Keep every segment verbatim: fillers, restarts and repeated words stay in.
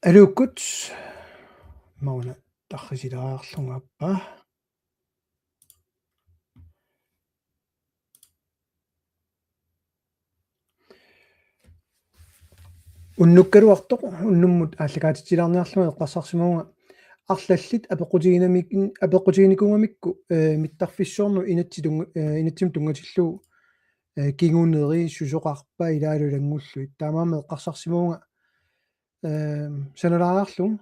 Aluukkut, mauna tarrisilaarlunga appa. Unnukkaluartoq, unnummut aallakaatitsilaarniarlunga eqqarsarsimavunga arlallit apeqqutiginamik-, apeqqutiginikuugamikku, eh, mittarfissuarnut inatsit tunga-, eh, inatsimut tunngatillugu, eh, kinguneri susoqarpa ilaalu ilanngullugit. Taamaammat eqqarsarsimavunga, eh, sanalaariarlugu,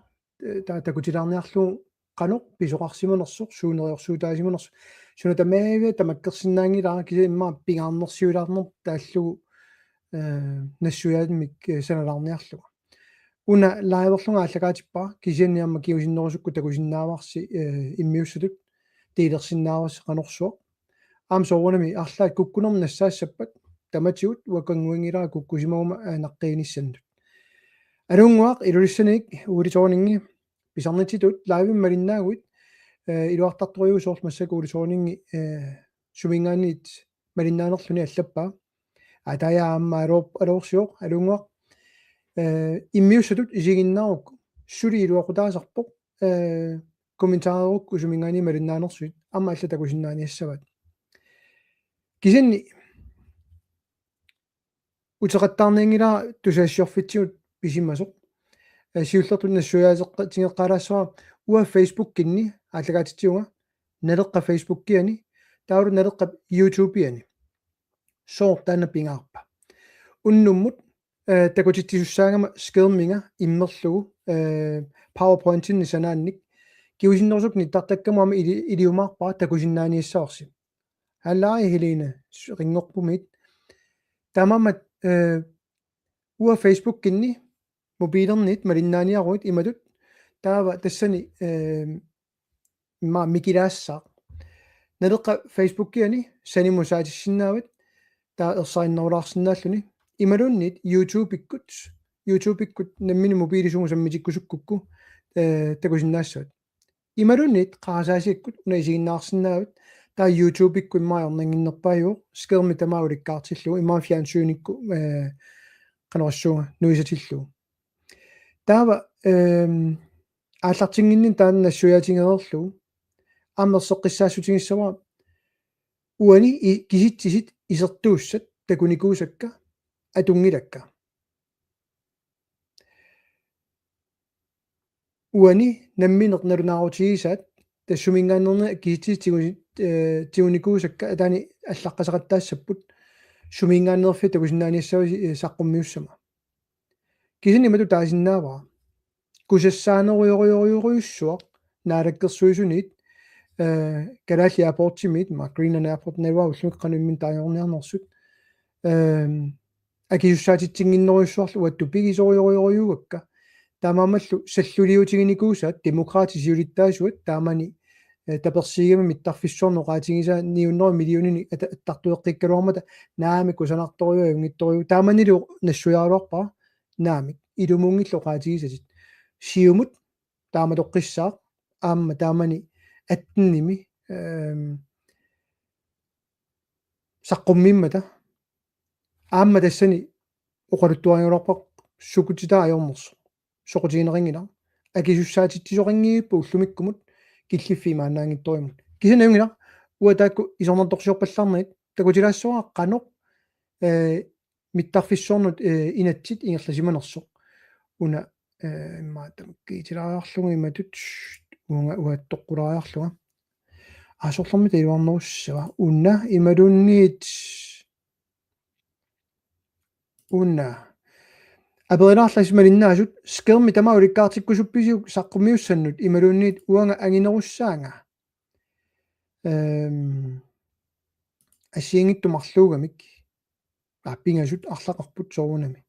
eh, ta-, takutilaarniarlugu qanoq pisoqarsimanersoq, suut neriorsuutaasimanersoq. Suna tamaviat tamakkersinnaanngilara kisianni immaqa pingaarnersiulaarneq taallugu, eh, nassuiaammik, eh, sanalaarniarlunga. Una liverlunga aallakaatippara, kisianni aamma kingusinnerusukkut takusinnaavarsi, eh, immiussatut delersinnaavarsi qanorsuaq. Aamma soorunami arlaat kukkunermut nassaassappat tamatigut uanga kannguanngilara kukkusimaguma, eh, naqqiinissannut. Aluunnguaq Ilulissaniit Uuli Thorningi, pisarnitsitut live-imik malinnaaguit, eh, iluartartorujuuvoq soorlu massakkut Uuli Thorningi, eh, suminngaanniit malinnaanerluni allappaa. Aa, taava aamma aluor-, aluorsivoq, aluunnguaq, eh, immiussatut isiginnaarukku suli iluaqutaasarpoq, eh, kommentareerukku suminngaanniit malinnaanersuit, aamma allat takusinnaaniassavaat. Kisianni uteqattaarnianngilara tusagassiorfitsigut pisimasoq. Eh, siullertut nassuiaateqqa-, tigeqqaalaassavara uanga Facebookinni aallakaatitsivunga, Naleqqap Facebookiani, taavalu Naleqqap YouTubeiani. Sooq taanna pingaarpa? Unnummut, eh, takutitsisussaagama skærmiga immerlugu, eh, PowerPointinni sanaannik. Kingusinnerusukkut nittartakkamut aamma ili-, iliumaarpara takusinnaaniassavarsi. Hallai Helene, s-, rinngorpumit. Taamaammat, eh, uanga Facebookinni mobiilerniit malinnaaniaruit imatut. Taava tassani, eh, immaqa mikilaassaaq. Naleqqap Facebookiani sanimut saatissinnaavat, taava ersarinnerulaarsinnaalluni. Imaluunniit YouTubekkut, YouTubekkut nammineq mobiili sumut sammitikkusukkukku, eh, takusinnaassavat. Imaluunniit qarasaasiakkut una isiginnaarsinnaavat, taava YouTubekkut immaqa ajornannginnerpaajuvoq, skærmi tamaat ulikkaartillugu, immaqa fjernsynikkut, eh, qanorsuunga, nuisatillugu. Taava, ehm, aallartinnginninni taanna nassuiaatigereerlugu aamma erseqqissaassutigissavarput uani i-, kisitsisit isertuussat takunikuusakka atunngilakka. Uani nammineq nalunaarutigisaat tassa suminngaanneerniit kisitsisit tigu-, eh, tigunikuusakka ataani allaqqaseqattaassapput, suminngaanneerfiat takusinnaaniassavasi, eh, saqqummiussama. Kisianni imatut taasinnaavara. Kusassaanerujorujorujussuaq Naalakkersuisuniit, eh, Kalaallit Airportsimiit, ma Greenland Airport naluara ullumi qanoq imminut taagorniarnersut. Ehm, akisussaatitsinnginnerujussuarlu uattut pigisorujorujorujussuakka. Taamaammallu salluliutiginikuusaat Demokraatit siulittaasuat taamani, eh, tapersiigami mittarfissuarnut oqaatigisaa ni hundrede millioninik ata-, attartueqqikkaluarmata naamik kusanartorujuk ajunngitsorujuk. Taamanilu nassuiaraluarpara naamik ilumuunngillat oqaatigisatit. Siumut taamatoqqissaaq aamma taamani attenimi, ehm, saqqummiimmata aamma tassani oqaluttuarigaluarpara sukutitaa ajornersoq. Soqutigineqanngilaq. Akisussaatitsisoqanngippat ullumikkumut killiffiit maannaanngitsorujummata. Kisianni ajunngilaq, uanga taakku isornartorsiorpallaarnerit, takutilaassavara qanoq, eh, mittarfissuarnut, eh, inatsit ingerlasimanersoq. Una, eh, immaqa tamakkiitilaariarlunga imatut, uunga uattoqqulaariarlunga. Aa, soorlumi taava iluarnerussava. Una, imaluunniit Una. Aperilaarlassi malinnaasut, skærmi tamaat ulikkaartikkusuppisiuk saqqummiussannut imaluunniit uanga anginerussaanga. Ehm, assigiinngitsut marluugamik. Aa, pingasut arlaqarput soorunami.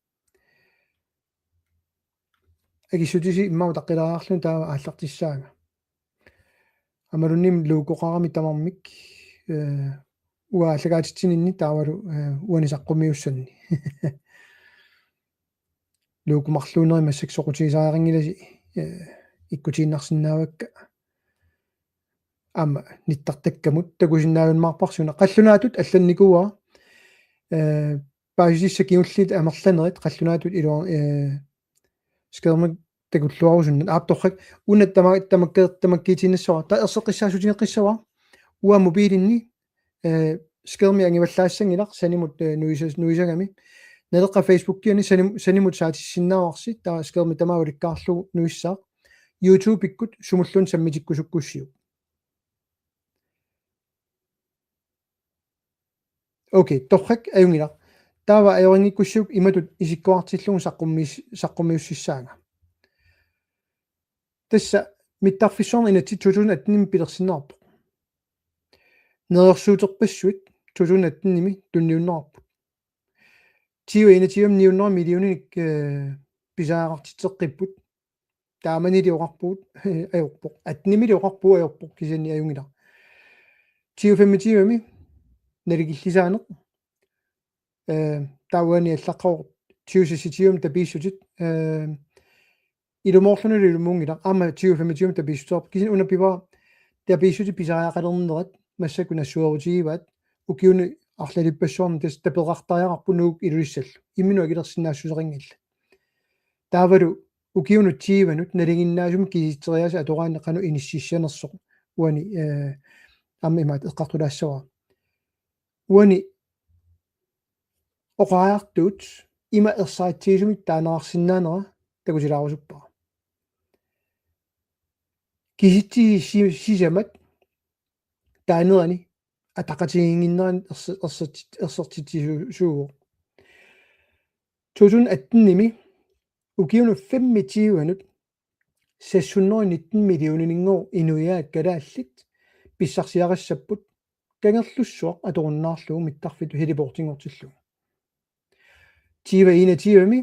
Akissutisi immaqa utaqqilaariarluni taava aallartissaanga. Aammaluunniit logoqarami tamarmik, eh, uanga aallakaatitsininni taavalu, eh, uani saqqummiussanni. Logo marluunerit massakkut soqutigisariaqanngilasi, eh, ikkutiinnarsinnaavakka. Aamma nittartakkamut takusinnaajunnaarparsi una qallunaatut allannikuuara, eh, paasissutissat kingulliit amerlanerit qallunaatut iluar-, eh, skærmi takulluarusunnaq. Aap, torrak, una tama-, tamakka-, tamakkiitiinnassavara. Taava erseqqissaassuteqqissavara. Uanga mobilinni, eh, skærmi angivallaassanngilaq sanimut, eh, nuisa-, nuisagami. Naleqqap Facebookiani sanim-, sanimut saatissinnaavarsi, taava skærmi tamaat ulikkaarlugu nuissaaq. YouTubekkut sumulluunniit sammitikkusukkussiuk. Okay, torrak, ajunngilaq. Taava ajorinngikkussiuk imatut isikkoqartillugu saqqummius-, saqqummiussissaanga. Tassa mittarfissuarnut inatsit to tusind atten-imi pilersinneqarpoq. Neriorsuuterpassuit to tusind atten-imi tunniunneqarput. Tyve enogtyve-mi ni hundrede millioninik, eh, pisariaqartitseqqipput. Taamanili oqarpugut ajorpoq. Atten-imili oqarpugut ajorpoq, kisianni ajunngilaq. Tyve femogtyve-mi nalikillisaaneq. Eh, taava uani allaqqavoq tyve seksogtyve-mi tapiissutit. Eh, ilumoorlunilu ilumuunngilaq. Aamma tyve femogtyve-mi tapiissuteqarpoq. Kisianni una pivara tapiissutit pisariaqalernerat massakkut nassuerutigivaat. Ukiuni arlalippassuarni tassa tapeqartariaqarput Nuuk Ilulissallu. Imminut akilersinnaassuseqanngillat. Taavalu ukiunut tyvenut nalinginnaasumik kisitseriaaseq atoraanni qanoq inississanersoq uani, eh, aamma imaattoq eqqartulaassavara. Uani oqariartuut ima ersaritsigisumik taaneqarsinnaanera takutilaarusuppara. Kisitsisit si-, sisamat taanerani ataqatigiinnginnerani erse-, ersertit-, ersertitsisuuvoq. To tusind atten-imi ukiunut femogtyve-nut seks hundrede nitten millioninngooq inuiaat kalaallit pissarsiarissapput, Kangerlussuaq atorunnaarlugu mittarfittut heliportinngortillugu. Tyve enogtyve-mi,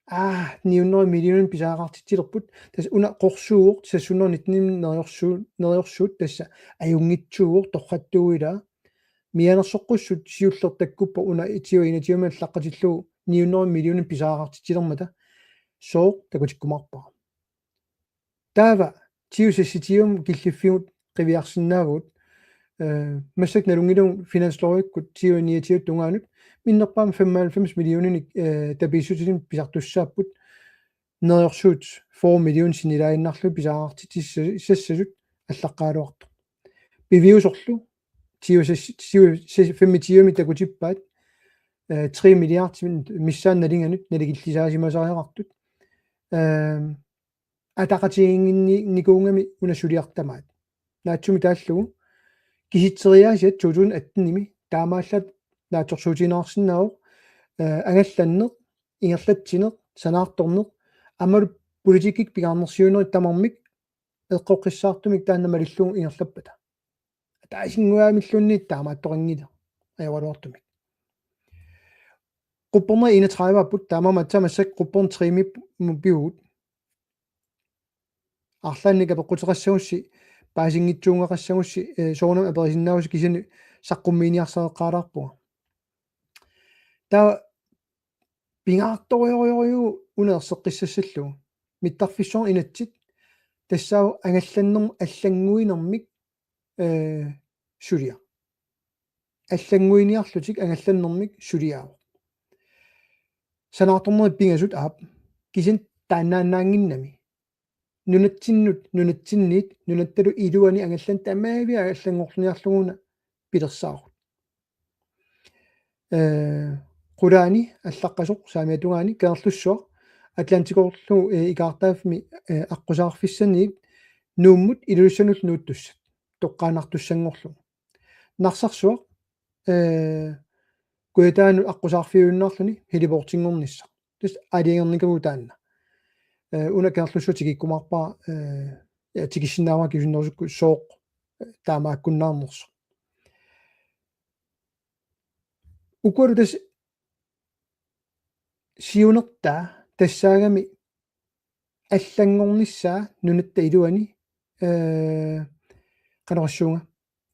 aa, ni hundrede millioner pisariaqartitsilerput, tassa una qorsuuvoq, seks hundrede nitten neriorsu-, neriorsuut, tassa ajunngitsuuvoq, torrattuuilaa. Mianersoqqussut siulleq takkuppoq una tyve enogtyve-mi allaqqatillugu ni hundrede millioner pisariaqartitsilermata, sooq takutikkumaarpara. Taava tyve seksogtyve-mi killiffimmut qiviarsinnaavugut, eh, massakkut nalunngilagut finanslovikkut tyve niogtyve tungaanut minnerpaamik femoghalvfems millioninik, eh, tapiissutinik pisartussaapput, neriorsuut fyrre million sinilaaginnarlugit pisariaqartitsissasut allaqqagaluartoq. Piviusorlu tyve seks-, tyve seks-, femogtyve-mi takutippaat, eh, tre milliard missaani nalinganut nalikillisaasimasariaqartut. Ehm, ataqatigiinnginnikuugami una suliaq tamaat. Naatsumik taallugu kisitseriaasiat to tusind atten-imi taamaallaat naatsorsuutigineqarsinnaavoq, eh, angallanneq, ingerlatsineq, sanaartorneq, aammalu politikkikkut pingaarnersiuinerit tamarmik eqqoqqissaartumik taanna malillugu ingerlappata. Ataasinnguamilluunniit taamaattoqanngilaq ajoraluartumik. Qupperneq enogtredive-aapput, taamaammat aatsaat massakkut qupperneq tre-mi pivugut. Arlaannik apeqquteqassagussi, paasinngitsuunngaqassagussi, eh, soorunami aperisinnaagussi, kisianni saqqummiiniarsareqqaalaarpunga. Taava pingaartorujorujorujuuvoq una erseqqissassallugu. Mittarfissuarnut inatsit tassaavoq angallannermut allannguinermik, eh, suliaq. Allannguiniarlutik angallannermik suliaavoq. Sanaartornerit pingasut, aap, kisianni taannaannaannginnami. Nunatsinnut, nunatsinniit, nunattalu iluani angallanneq tamaviat allanngorluniarlugu una pilersaarut. Eh, qulaani allaqqasoq saamiatungaani Kangerlussuaq Atlantikorlu, eh, ikaartaaffimmi, eh, aqqusaarfissaniit Nuummut Ilulissanullu nuuttussat toqqaannartussanngorlugu. Narsarsuaq, eh, Kujataanut aqqusaarfiujunnaarluni heliportinngornissaq. Tassa aalajangernikuuvoq taanna. Eh, una Kangerlussuaq tikikkumaarpara, eh, ja, tikissinnaavara kisianni neriusukkut sooq, eh, taamaakkunnaarnersoq. Ukualu tassa siunertaa tassaagami allanngornissaa nunatta iluani, eh, qanorsuunga,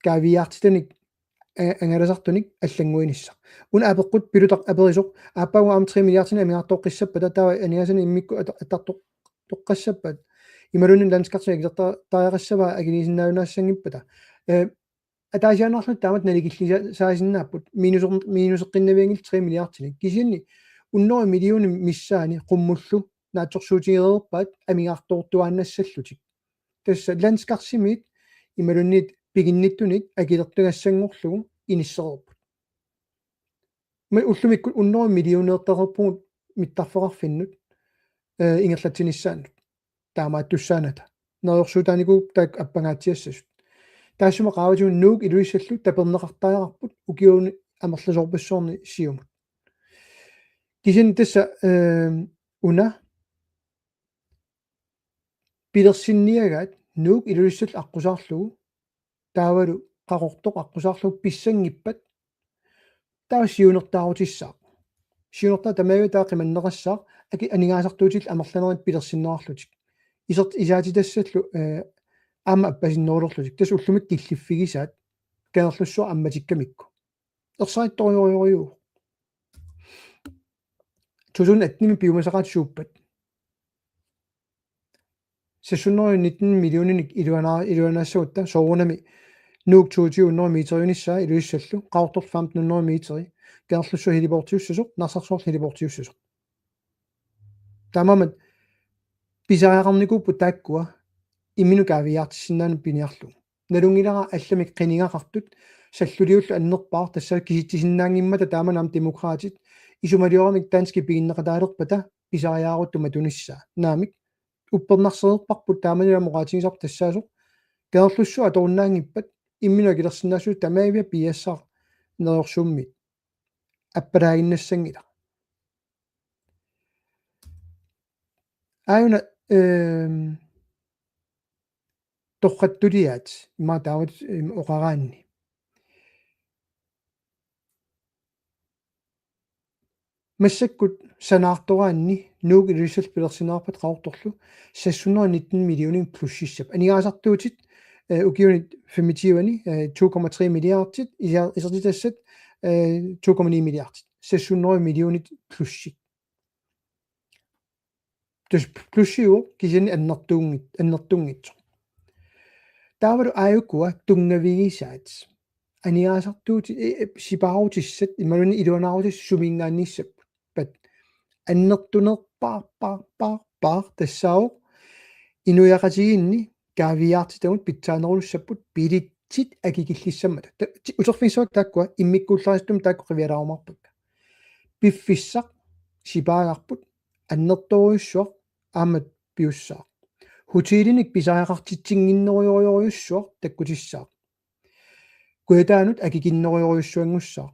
kaaviiaartitanik, eh, angalasartunik allannguinissaq. Una apeqqut Piluttaq aperisoq, aappaagu aamma tre milliardinik amigartoqqissappata, taava aningaasanik immikkut ata-, attartoq-, toqqassappat. Imaluunniit landskartinik akilerta-, tariaqassavaa akiliisinnaajunaassanngippat. Eh, ataasiaannarlutik taamatut nalikillisaasinnaapput, minuser-, minuseqqinnavianngillat tre milliardinik. Kisianni hundrede millioner missaani qummullu naatsorsuutigereerpaat amigartoortuaannassallutik. Tassa landskarsimit imaluunniit piginnittunit akilertugassanngorlugu inissereerput. Me ullumikkut hundrede millioneertareerpugut mittarfeqarfinnut, eh, ingerlatsinissaannut. Taamaattussaanata. Neriorsuutaanikuupput taakku appangaatsiassasut. Taassuma qaavatigut Nuuk Ilulissallu taperneqartariaqarput ukiuni amerlasoorpassuarni siumut. Kisianni tassa, eh, una pilersinniagaat Nuuk Ilulissallu aqqusaarlugu taavalu Qaqortoq aqqusaarlugu pissanngippat taava siunertaarutissaaq. Siunertaa tamaaviat taava qimanneqassaaq aki aningaasartuutillu amerlanerit pilersinneqarlutik. Isert-, isaatitassallu, eh, aamma appasinnerulerlutik. Tassa ullumikkut killiffigisaat Kangerlussuaq ammatikkamikku. Ersarittorujorujorujuu. Tusind attenimi piumasaqaatit suuppat? Seks hundrede nitten millioninik iluana-, iluanaassagutta soorunami Nuuk to tusind hundrede meteriunissaa Ilulissallu, Qaqortoq femten hundrede meteri, Kangerlussuaq heliportiussasoq, Narsarsuarlu heliportiussasoq. Taamaammat pisariaqarnikuupput taakkua imminut kaaviiaartissinnaanut piniarlugu. Nalunngilara allamik qinigaqartut, salluliullu annerpaaq tassa kisitsisinnaanngimmata taamani aamma Demokraatit, isumalioramik danskit piginneqataalerpata pisariaaruttumik matunissaa. Naamik, uppernarsereerparput taamanilu aamma oqaatigisarput tassaasoq, Kangerlussuaq atorunnaanngippat imminut akilersinnaassuseq tamaaviat piiassaaq Neriorsuummit. Appalaaginnassanngilaq. Aajuna, ehm, torrattuliaat, ima taamatut, ehm, oqaraanni. Massakkut sanaartoraanni Nuuk Ilulissallu pilersinneqarpat Qaqortorlu seks hundrede nitten millioner plussissap. Aningaasartuutit, eh, ukiuni femogtyve-ni, eh, to komma tre milliardit, isa-, isertitassat, eh, to komma ni milliardit. Seks hundrede millionit plussit. Tassa plussiuvoq kisianni annertuunngit-, annertunngitsoq. Taavalu aajukua tunngavigisaat. Aningaasartuutit, e, e, sipaarutissat, imaluunniit iluanaarutissat suminngaanniissapput. Pat annertunerpaar, paar, paar, paar, tassaavoq inuiaqatigiinni kaaviiaartitagut pitsaanerulissapput billetsit akikillissammata. Ta-, ti-, uterfigissavat taakkua immikkuullarisattumik taakku qivialaarumaarpakka. Piffissaq sipaagarput annertoorujussuaq aamma piussaaq. Hotelinik pisariaqartitsinnginnerujorujussuaq takkutissaaq. Kujataanut akikinnerujorujussuanngussaaq.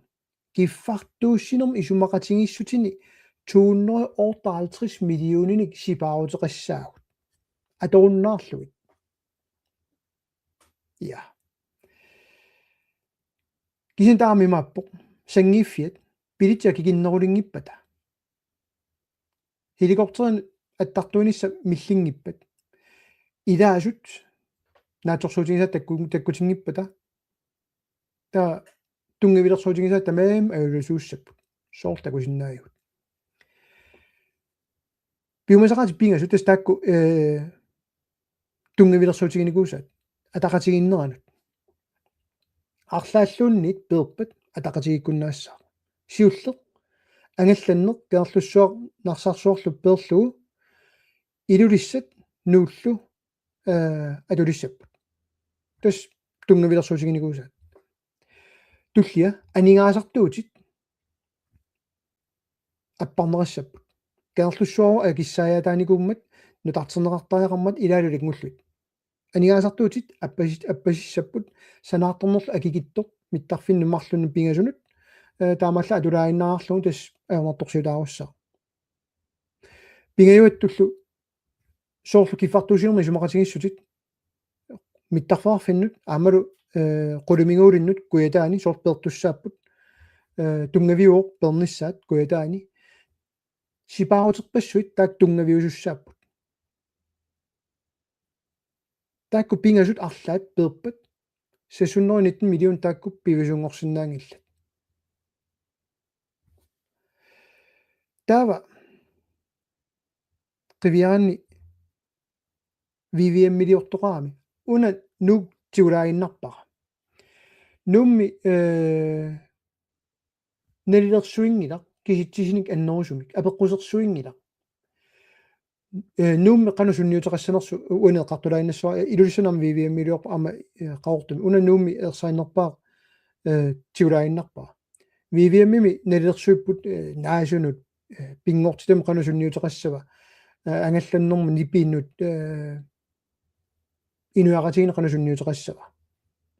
Kiffartuussinermut isumaqatigiissutini to hundrede otteoghalvtreds millioninik sipaaruteqassaagut. Atorunnaarlugit. Ja. Kisianni taama imaappoq. Sanngiiffiat billetsit akikinnerulinngippata. Helikopterini attartuinissaq millinngippat. Ilaasut naatsorsuutigisaat takku-, takkutinngippata. Taava tunngavilersuutigisaat tamarmik ajulersuussapput. Soorlu takusinnaagigut. Piumasaqaatit pingasut tassa taakku, eh, tunngavilersuutiginikuusaat ataqatigiinneranut. Arlaalluunniit peerpat ataqatigiikkunnaassaaq. Siulleq angallanneq Kangerlussuaq Narsarsuarlu peerlugu Ilulissat Nuullu, eh, atulissapput. Tassa tunngavilersuutiginikuusaat. Tullia aningaasartuutit apparneqassapput. Kangerlussuaq akissaajaataanikuummat, nutarterneqartariaqarmat ilaalu ilanngullugit. Aningaasartuutit appasis-, appasissapput sanaartornerlu akikitsoq mittarfinnut marlunnik pingasunut, eh, taamaallaat atulaaginnarlugu tassa ajornartorsiutaarussaaq. Pingajuattullu soorlu kiffartuussinermut isumaqatigiissutit mittarfeqarfinnut aammalu, eh, qulimiguulinnut Kujataani soorlu peertussaapput, eh, tunngaviuvoq peernissaat Kujataani. Sipaaruterpassuit taakku tunngaviusussaapput. Taakku pingasut arlaat peerpat seks hundrede nitten million taakku piviusunngorsinnaanngillat. Taava qiviaraanni V V M-iliortoqarami. Una Nuuk tigulaaginnarpara. Nuummi, eh, nalilersuinngilaq kisitsisinik annerusumik, apeqqusersuinngilaq. Eh, Nuummi qanoq sunniuteqassanersoq uani eqqartulaaginnassavat, eh, Ilulissanut aamma V V M-iliorpoq aamma, eh, Qaqortumi. Una Nuummi ersaaginnarpara, eh, tigulaaginnarpara. V V M-imi nalilersuipput, eh, naasunut, eh, pinngortitamut qanoq sunniuteqassava, eh, angallannermut nipinut, eh, inuiaqatigiinnut qanoq sunniuteqassava.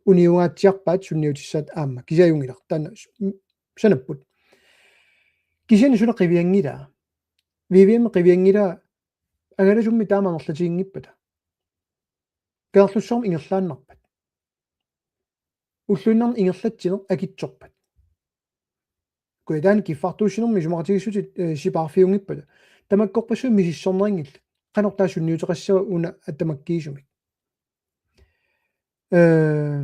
Uniungaatsiarpaat sunniutissaat aamma. Kisianni ajunngilaq. Taanna s-, m-, sanapput. Kisianni suna qivianngilaa. V V M qivianngilaa angalasummi taama amerlatiginngippata. Kangerlussuarmi ingerlaannarpat. Ulluinnarni ingerlatsineq akitsorpat. Kujataani kiffartuussinermi isumaqatigiissutit, eh, sipaarfiunngippata. Tamakkorpassuit misissorneqanngillat. Qanoq taava sunniuteqassava una attamakkiisumik. Eh,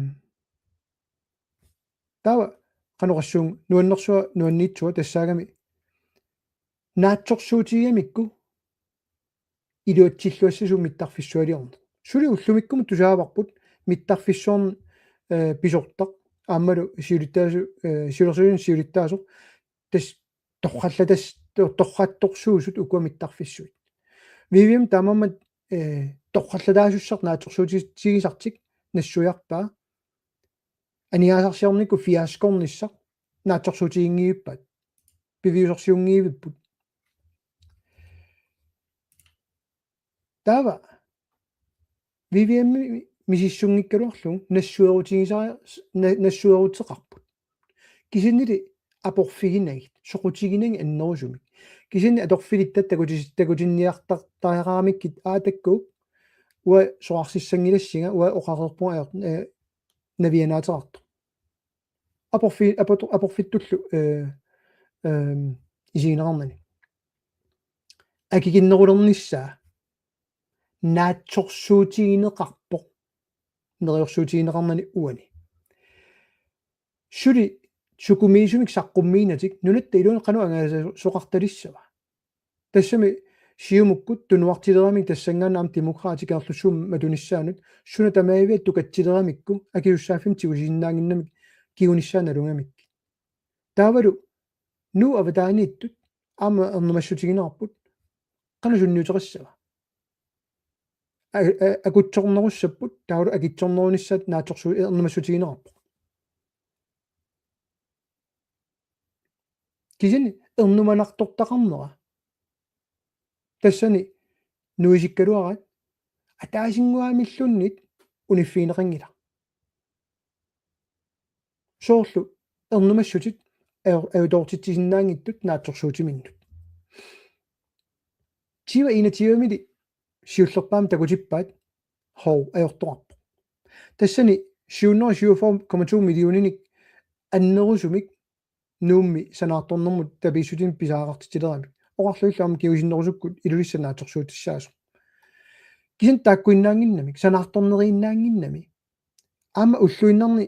taava qanoq oqassuunga nuannersuaq nuanniitsuaq tassaagami naatsorsuutigigamikku iluatsilluassasugut mittarfissualiorneq. Suli ullumikkumut tusaavarput mittarfissuarni, eh, pisortaq aammalu siulittaasu-, eh, siulersuisuni siulittaasoq tassa torrallatas-, to-, torrattorsuusut ukua mittarfissuit. V V M taamaammat, eh, torrallataasussaq naatsorsuutigisartik nassuiarpaa. Aningaasarsiornikkut fiaskornissaq naatsorsuutiginngivippaat. Piviusorsiunngivipput. Taava V V M misissunngikkaluarlugu nassuerutigisara-, na-, nassueruteqarput. Kisiannili aporfiginagit, soqutiginagit annerusumik. Kisianni atorfilittat takutis-, takutinniartartariaqaramikkit aatakkuuk uanga soqarsissanngilassinga, uanga oqareerpunga ajor-, eh, navianaateqartoq. Aporfi-, aportu-, aporfittullu, eh, ehm, isigineqarnani. Akikinnerulernissaa naatsorsuutigineqarpoq neriorsuutigineqarnani uani. Suli sukumiisumik saqqummiinatik nunatta iluani qanoq angalasoqartalissava. Tassami Siumukkut tunuartileramik tassanngaannaq aamma Demokraatit Kangerlussuup matunissaanut suna tamaaviat tukatsileramikku akisussaaffimmik tigusisinnaannginnamik kingunissaa nalugamikkit. Taavalu Nuup avataaniittut aamma ernumassutigineqarput qanoq sunniuteqassava. A-, a-, akutsornerussapput taavalu akitsornerunissaat naatsorsuut ernumassutigineqarpoq. Kisianni ernumanartortaqarnera. Tassani nuisikkaluaraat ataasinnguamilluunniit uniffigineqanngilaq. Soorlu ernumassutit aju-, ajutoortitsisinnaanngitsut naatsorsuutiminnut. Tyve enogtyve-mili siullerpaamik takutippaat hov ajortoqarpoq. Tassani syv hundrede syvogfyrre komma to millioninik annerusumik Nuummi sanaartornermut tapiissutinik pisariaqartitsileramik. Oqarlutillu aamma kingusinnerusukkut Ilulissat naatsorsuutissaasoq. Kisianni taakkuinnaannginnami, sanaartorneriinnaannginnami. Aamma ulluinnarni,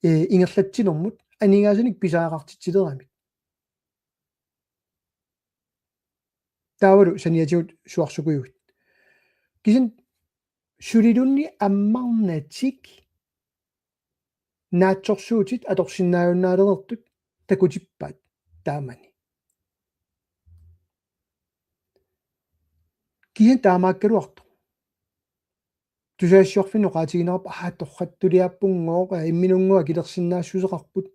eh, ingerlatsinermut aningaasanik pisariaqartitsileramik. Taavalu saniatigut suarsukujuit. Kisianni suliluunniit ammarnatik naatsorsuutit atorsinnaajunnaalereersut takutippaat taamani. Kisianni taamaakkaluartoq. Tusagassiorfinnut oqaatigineqarpoq, aa, torrattuliaappunngooq, aa, imminunngooq akilersinnaassuseqarput.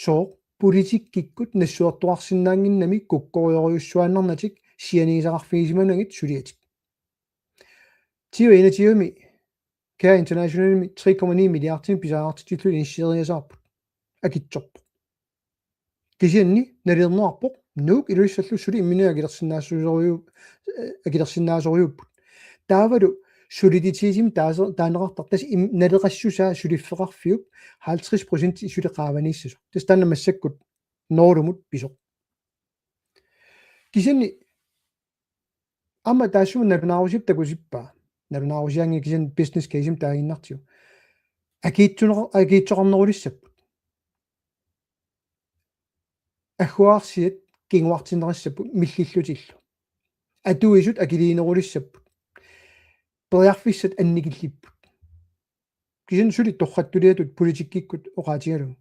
Sooq politikkikkut nassuertuarsinnaannginnami kukkorujorujussuaannarnatik sianigisaqarfigisimanagit suliatik. Tyve enogtyve-mi Care Internationalimi tre komma ni milliardinik pisariaqartitsillutik inisseriasaarput. Akitsorpoq. Kisianni nalilerneqarpoq Nuuk Ilulissallu suli imminut akilersinnaassoruju-, eh, akilersinnaasorujuupput. Taavalu soliditetimi taase-, taaneqartarpoq tassa im-, naleqassusaa suliffeqarfiup halvtreds procent suli qaavaniissasoq. Tassa taanna massakkut nullimut pisoq. Kisianni aamma taassuma nalunaarusiortut takutippaa. Nalunaarusiaanngilaq kisianni business case-imik taaginnartigu. Akiitsuneqa-, akiitsoqarnerulissapput. Agguaarsiat kinguartinneqassapput millillutillu. Atuisut akiliinerulissapput. Periarfissat annikillipput. Kisianni suli torrattuliatut politikkikkut oqaatigalugu.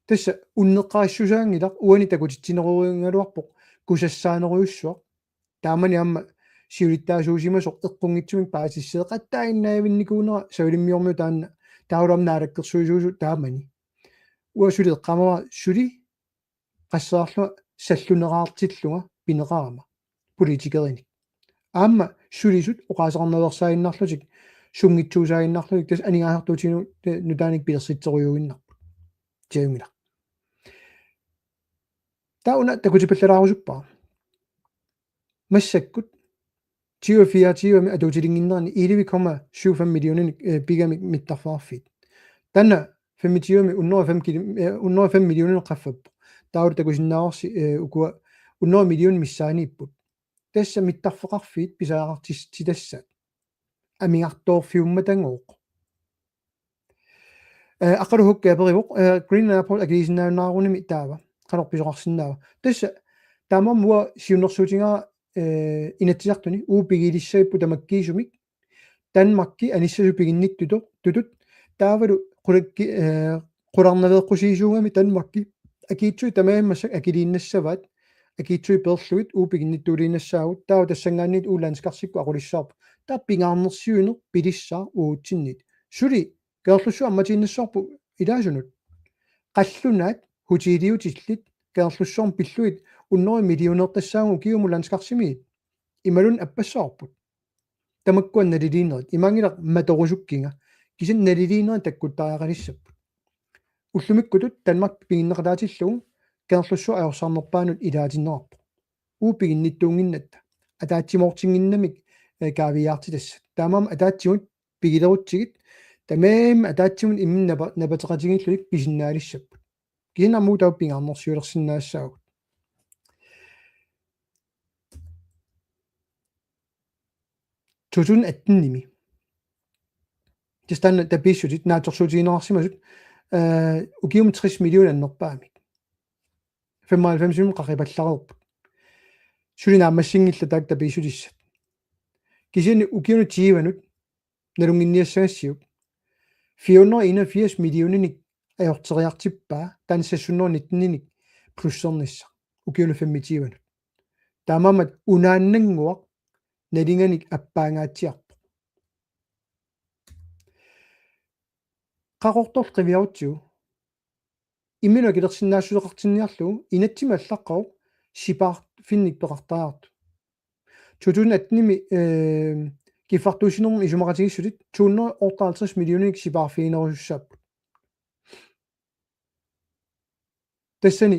Tassa unneqqarissusaanngilaq uani takutitsinerugaluarpoq kusassaanerujussuaq. Taamani aamma siulittaasuusimasoq eqqunngitsumik paasisseeqattaaginnavinnikuunera savalimmiormiut taanna taavalu aamma naalakkersuisuusut taamani. Uanga suli eqqaamavara suli qassaarlunga salluneraartillunga pineqarama politikerinik. Aamma sulisut oqaaseqarnaveersaaginnarlutik sunngitsuusaaginnarlutik tassa aningaasartuutiginut nutaanik pilersitserujuuginnarput. Tiaunngila. Taava una takutipallalaarusuppara. Massakkut tyve fireogtyve-mi atuutilinnginnerani elleve komma syv fem millioner, eh, pigamik mittarfeqarfiit. Taanna femogtyve-mi hundrede og fem kilo-, eh, hundrede og fem millioner qaffappoq. Taavalu takusinnaavarsi, eh, ukua hundrede millioner missaaniipput. Tassa mittarfeqarfiit pisariaqartitassat. Amigartoorfiummatangooq. Eh, Aqqalu Hukki aperivoq, eh, Greenland Airport akiliisinnaajunnaarunimi taava. Qanoq pisoqarsinnaava. Tassa taamaammat uanga siunnersuutigaara, eh, Inatsisartuni uagut pigilissagipput tamakkiisumik Danmarki anissasoq piginnittutut, tutut, taavalu qulakki-, eh, qularnaveeqqusiisuugami Danmarki akiitsuit tamarmik massakkut akiliinnassavaat, akiitsuit peerlugit uagut piginnittuuliinnassaagut, taava tassanngaanniit uagut landskarsikkut aqulissavarput. Taava pingaarnersiuineq pilissaaq uagutsinnit. Suli Kangerlussuaq ammatiinnassavarput ilaasunut. Qallunaat hotelliutillit Kangerlussuarmi pillugit hundrede millionertassaagut ukiumut landskarsimigit. Imaluunniit appassavarput. Tamakkua naliliinerit. Imaanngilaq matorusukkiga. Kisianni naliliinerit takkuttariaqalissapput. Ullumikkutut Danmark piginneqataatillugu Kangerlussuaq ajorsaarnerpaanut ilaatinneqarpoq. Uagut piginnittuunnginnatta. Ataatsimoortinnginnamik, eh, kaaviiaartitassat. Taamaammat ataatsimut pigilerutsigit. Tamarmik ataatsimut imminnut napa-, napateqatigiillutik pisinnaalissapput. Kisianni aamma uagut taava pingaarnersiulersinnaassaagut. To tusind atten-imi. Tassa taanna tapiissutit naatsorsuutigineqarsimasut, eh, ukiumut tres millioner annerpaamik. Femoghalvfems millioner qaqipallareerput. Suli naammassinngillat taakku tapiissutissat. Kisianni ukiunut tyvenut nalunnginniassagassiuk fire hundrede enogfirs millioninik ajorteriartippaa taanna seks hundrede nittenik plussernissaq ukiunut femogtyvenut. Taamaammat unaannannguaq nalinganik appaangaatsiarpoq. Qaqortorlu qiviarutsigu. Imminut akilersinnaassuseqartinniarlugu inatsimmi allaqqavoq sipaarfinnik peqartariaqartoq. To tusind atten-imi, eh, kiffartuussinermut isumaqatigiissutit to hundrede otteoghalvtreds millioninik sipaarfiginerusussaapput. Tassani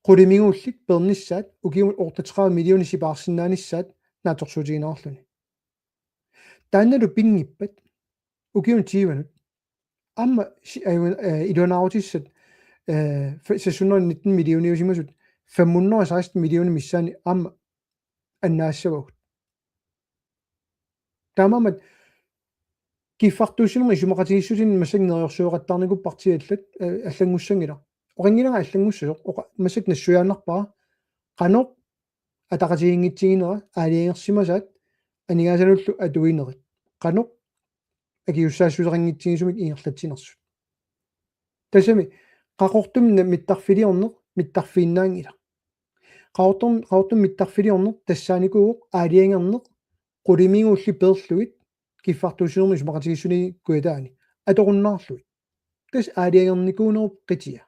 qulimiguullit peernissaat ukiumut otteogtredive millionit sipaarsinnaanissaat naatsorsuutigineqarluni. Taannalu pinngippat ukiunut tyvenut aamma si-, aju-, eh, iluanaarutissat, eh, fe-, seks hundrede nitten millioniusimasut fem hundrede og seksten millioner missaani aamma annaassavagut. Taamaammat kiffartuussinermut isumaqatigiissutinik massakkut neriorsueqattaarnikuupput partiit allat, eh, allanngussanngilaq. Oqanngilanga allanngussasoq, oqa-, massakkut nassuiaannarpara qanoq ataqatigiinngitsiginera aalajangersimasaat aningaasanullu atuinerit. Qanoq akisussaassuseqanngitsigisumik ingerlatsinersut. Tassami Qaqortumi na-, mittarfiliorneq mittarfiinnaanngilaq. Qaqortum-, Qaqortumi mittarfiliorneq tassaanikuuvoq aalajangerneq qulimiguullit peerlugit kiffartuussinermut isumaqatigiissutigit Kujataani atorunnaarlugit. Tassa aalajangernikuunerup qitia.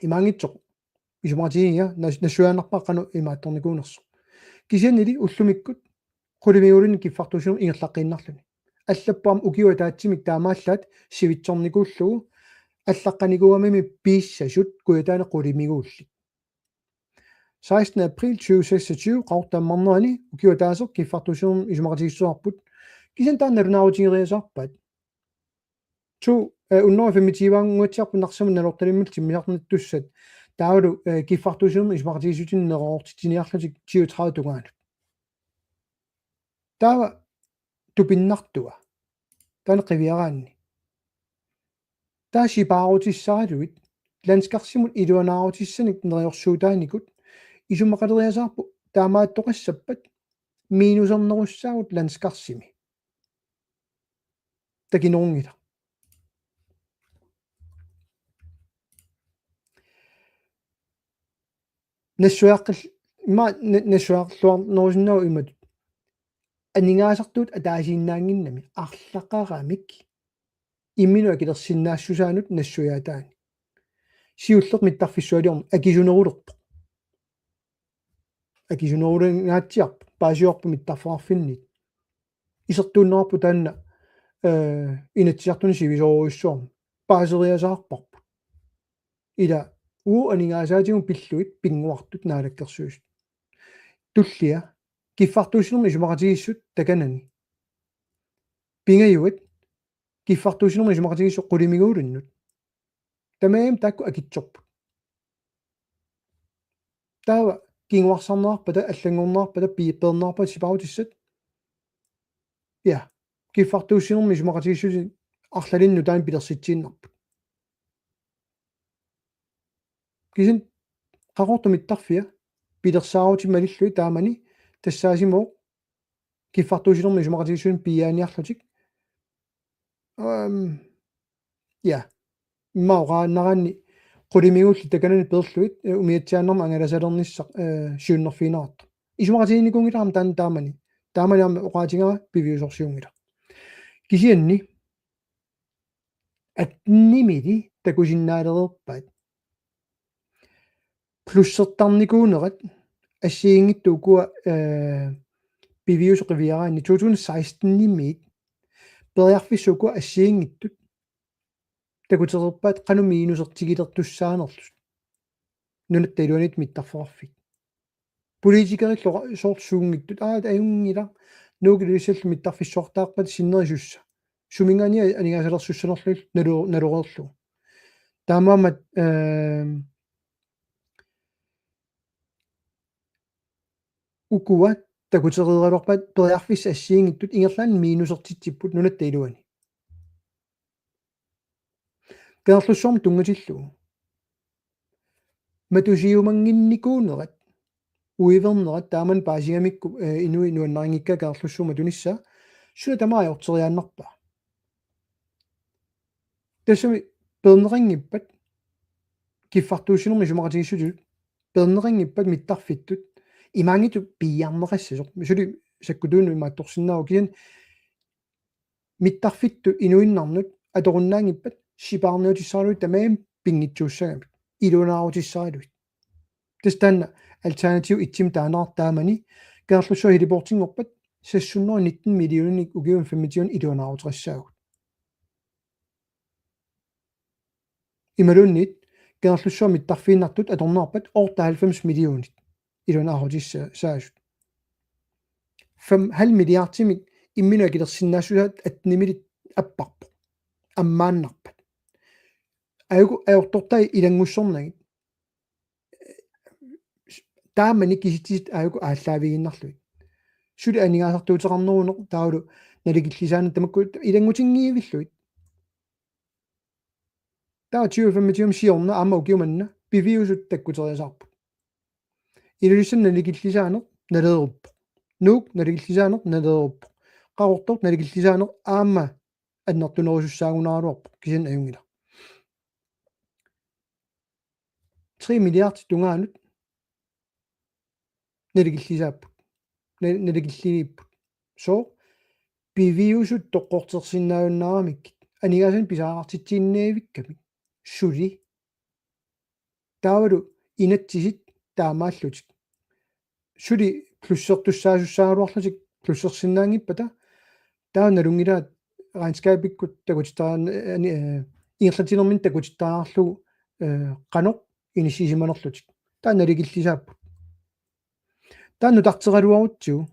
Imaanngitsoq isumaqatigiinnginnama nas-, nassuiaannarpara qanoq imaattornikuunersoq. Kisiannili ullumikkut qulimiguulluni kiffartuussinermut ingerlaqqiinnarluni. Allappoq aamma ukiup ataatsimik taamaallaat sivitsornikuullugu allaqqanikuugamimi piissasut Kujataani qulimiguullit. Sekstende april tyve seksogtyve, Qaqortoq ammarnerani, ukiup ataaseq kiffartuussinermut isumaqatigiissuteqarput. Kisianni taanna nalunaarutigeriasaarpaat. To, eh, hundrede og femogtyve-annguatsiarput Narsamut Nanortalimmilu timmisarnittussat. Taavalu, eh, kiffartuussinermut isumaqatigiissutinik neroortitsiniarlutik tyve tredive tungaanut. Taava tupinnartua. Taanna qiviaraanni. Taava sipaarutissaraluit landskarsimut iluanaarutissanik neriorsuutaanikut isumaqaleriasaarpoq taamaattoqassappat minusernerussaagut landskarsimi. Takinerunngilaq. Nassuiaqqil-, Ima na-, nassuiarluarnerusinnaavoq imatut. Aningaasartuut ataasiinnaannginnami arlaqaramik imminut akilersinnaassusaanut nassuiaataani. Siulleq mittarfissualiorneq akisunerulerpoq. Akisunerulingaatsiarpoq, paasivarput mittarfeqarfinniit. Isertuunneqarpoq taanna, eh, Inatsisartuni sivisoorujussuarmik. Paaseriasaarparput. Ila uagut aningaasaatigut pillugit pinnguartut naalakkersuisut. Tullia, kiffartuussinermi isumaqatigiissut takanani. Pingajuat, kiffartuussinermi isumaqatigiissut qulimiguulinnut. Tamarmik taakku akitsorput. Taava kinguarsarneqarpata, allanngorneqarpata, pi-, peerneqarpata sipaarutissat. Ja, kiffartuussinermi isumaqatigiissutit arlalinnik nutaanik pilersitsiinnarput. Kisianni Qaqortup mittarfia pilersaarutit malillugit taamani tassaasimavoq kiffartuussinermi isumaqatigiissutit piiaaniarlutik. Ehm, ja. Immaqa oqaannaraanni qulimiguullit takanani peerlugit, eh, umiatsiaannarmik angalasalernissaq, eh, siunnerfigineqartoq. Isumaqatiginikuunngilara taanna taamani. Taamani aamma oqaatigara piviusorsiunngilaq. Kisianni attenimili takusinnaalereerpaat. Plussertarnikuunerat assigiinngitsut ukua, eh, piviusut qiviaraanni to tusind seksten-imiit periarfissat ukua assigiinngitsut takutereerpaat qanoq minusertigilertussaanerlutik. Nunatta iluaniittut mittarfeqarfiit. Politikerillu soorlu suunngitsut, aa, ajunngilaq, Nuuk Ilulissallu mittarfissuartaarpata sinneri sussa. Suminngaanniit aningaasalersussanerlugit nalu-, naloreerlugu. Taamaammat, ehm, ukua takutereeraluarpaat periarfissat assigiinngitsut ingerlaannaq minusertitsipput nunatta iluani. Kangerlussuarmut tunngatillugu. Matusiumannginnikuunerat, uivernerat taamani paasigamikku, eh, inuit nuannarinngikkaat Kangerlussuup matunissaa, suna tamaat ajorteriaannarpaa. Tassami peerneqanngippat kiffartuussinermi isumaqatigiissutitut, peerneqanngippat mittarfittut, imaanngitsoq piiarneqassasoq. Suli sakkutuunut imaattorsinnaavoq kisianni mittarfittut inuinnarnut atorunnaanngippat sipaarniutissaraluit tamarmik pinngitsuussagamik. Iluanaarutissaraluit. Tassa taanna alternativ et-imi taaneqartoq taamani Kangerlussuaq heliportinngorpat seks hundrede nitten millioninik ukiuni femogtyve iluanaaruteqassaagut. Imaluunniit Kangerlussuaq mittarfiinnartut atorneqarpat otteoghalvfems millionit iluanaarutissaasut. Fem, halv milliardimik imminut akilersinnaassusaat attenimilit apparput. Ammaannarpat. Aajuku ajortortai ilanngussornagit. Taamani kisitsisit aajuku aallaavigiinnarlugit. Suli aningaasartuuteqarneruneq taavalu nalikillisaanut tamakku ilanngutinngiivillugit. Taava tyve femogtyve siorna aamma ukioq manna piviusut takkuteriasaarput. Ilulissani nalikillisaaneq naleeruppoq. Nuuk nalikillisaaneq naleeruppoq. Qaqortoq nalikillisaaneq aamma annertunerusussaagunaraluarpoq kisianni ajunngilaq. Tre milliard tungaanut nalikillisaapput. Na-, nalikilliniipput. Sooq piviusut toqqortersinnaajunnaaramikkit. Aningaasanik pisariaqartitsiinnavikkamik. Suli. Taavalu inatsisit taamaallutik. Suli plussertussaasussagaluarlutik plussersinnaanngippata taava nalunngilaat regnskabikkut takutittarian-, ani, eh, ingerlatsinermini takutittariaqarlugu, eh, qanoq inissisimanerlutik. Taava nalikillisaapput. Taava nutarteraluarutsigu.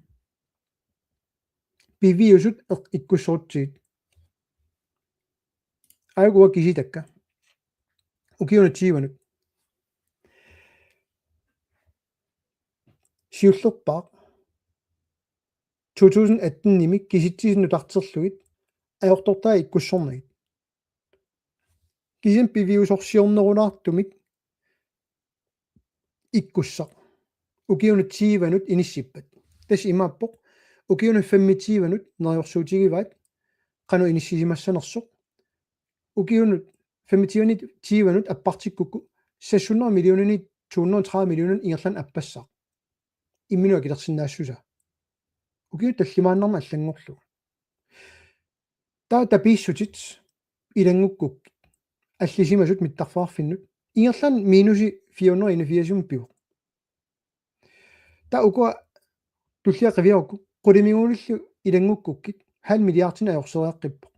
Piviusut eq-, ikkussorutsigit. Aajuku uanga kisitakka. Ukiunut tyvenut. Siullerpaaq. To tusind atten-imi kisitsisit nutarterlugit ajortortai ikkussornagit. Kisianni piviusorsiornerulaartumik ikkussaq. Ukiunut tyvenut inissippat. Tassa imaappoq. Ukiunut femogtyvenut neriorsuutigivaat qanoq inissisimassanersoq. Ukiunut femogtyvenit tyvenut appartikkukku seks hundrede millioninit to hundrede tredive millioninit ingerlaannaq appassaaq. imminut akilersinnaassusaa. Ukiut tallimaannarmik allanngorlugu. Taava tapiissutit ilanngukkukkit allisimasut mittarfeqarfinnut ingerlaannaq minus fire hundrede enogfirs pivoq. Taava ukua tullia qiviarukku qulimiguulillu ilanngukkukkit halv milliardinik ajorseriaqqippoq.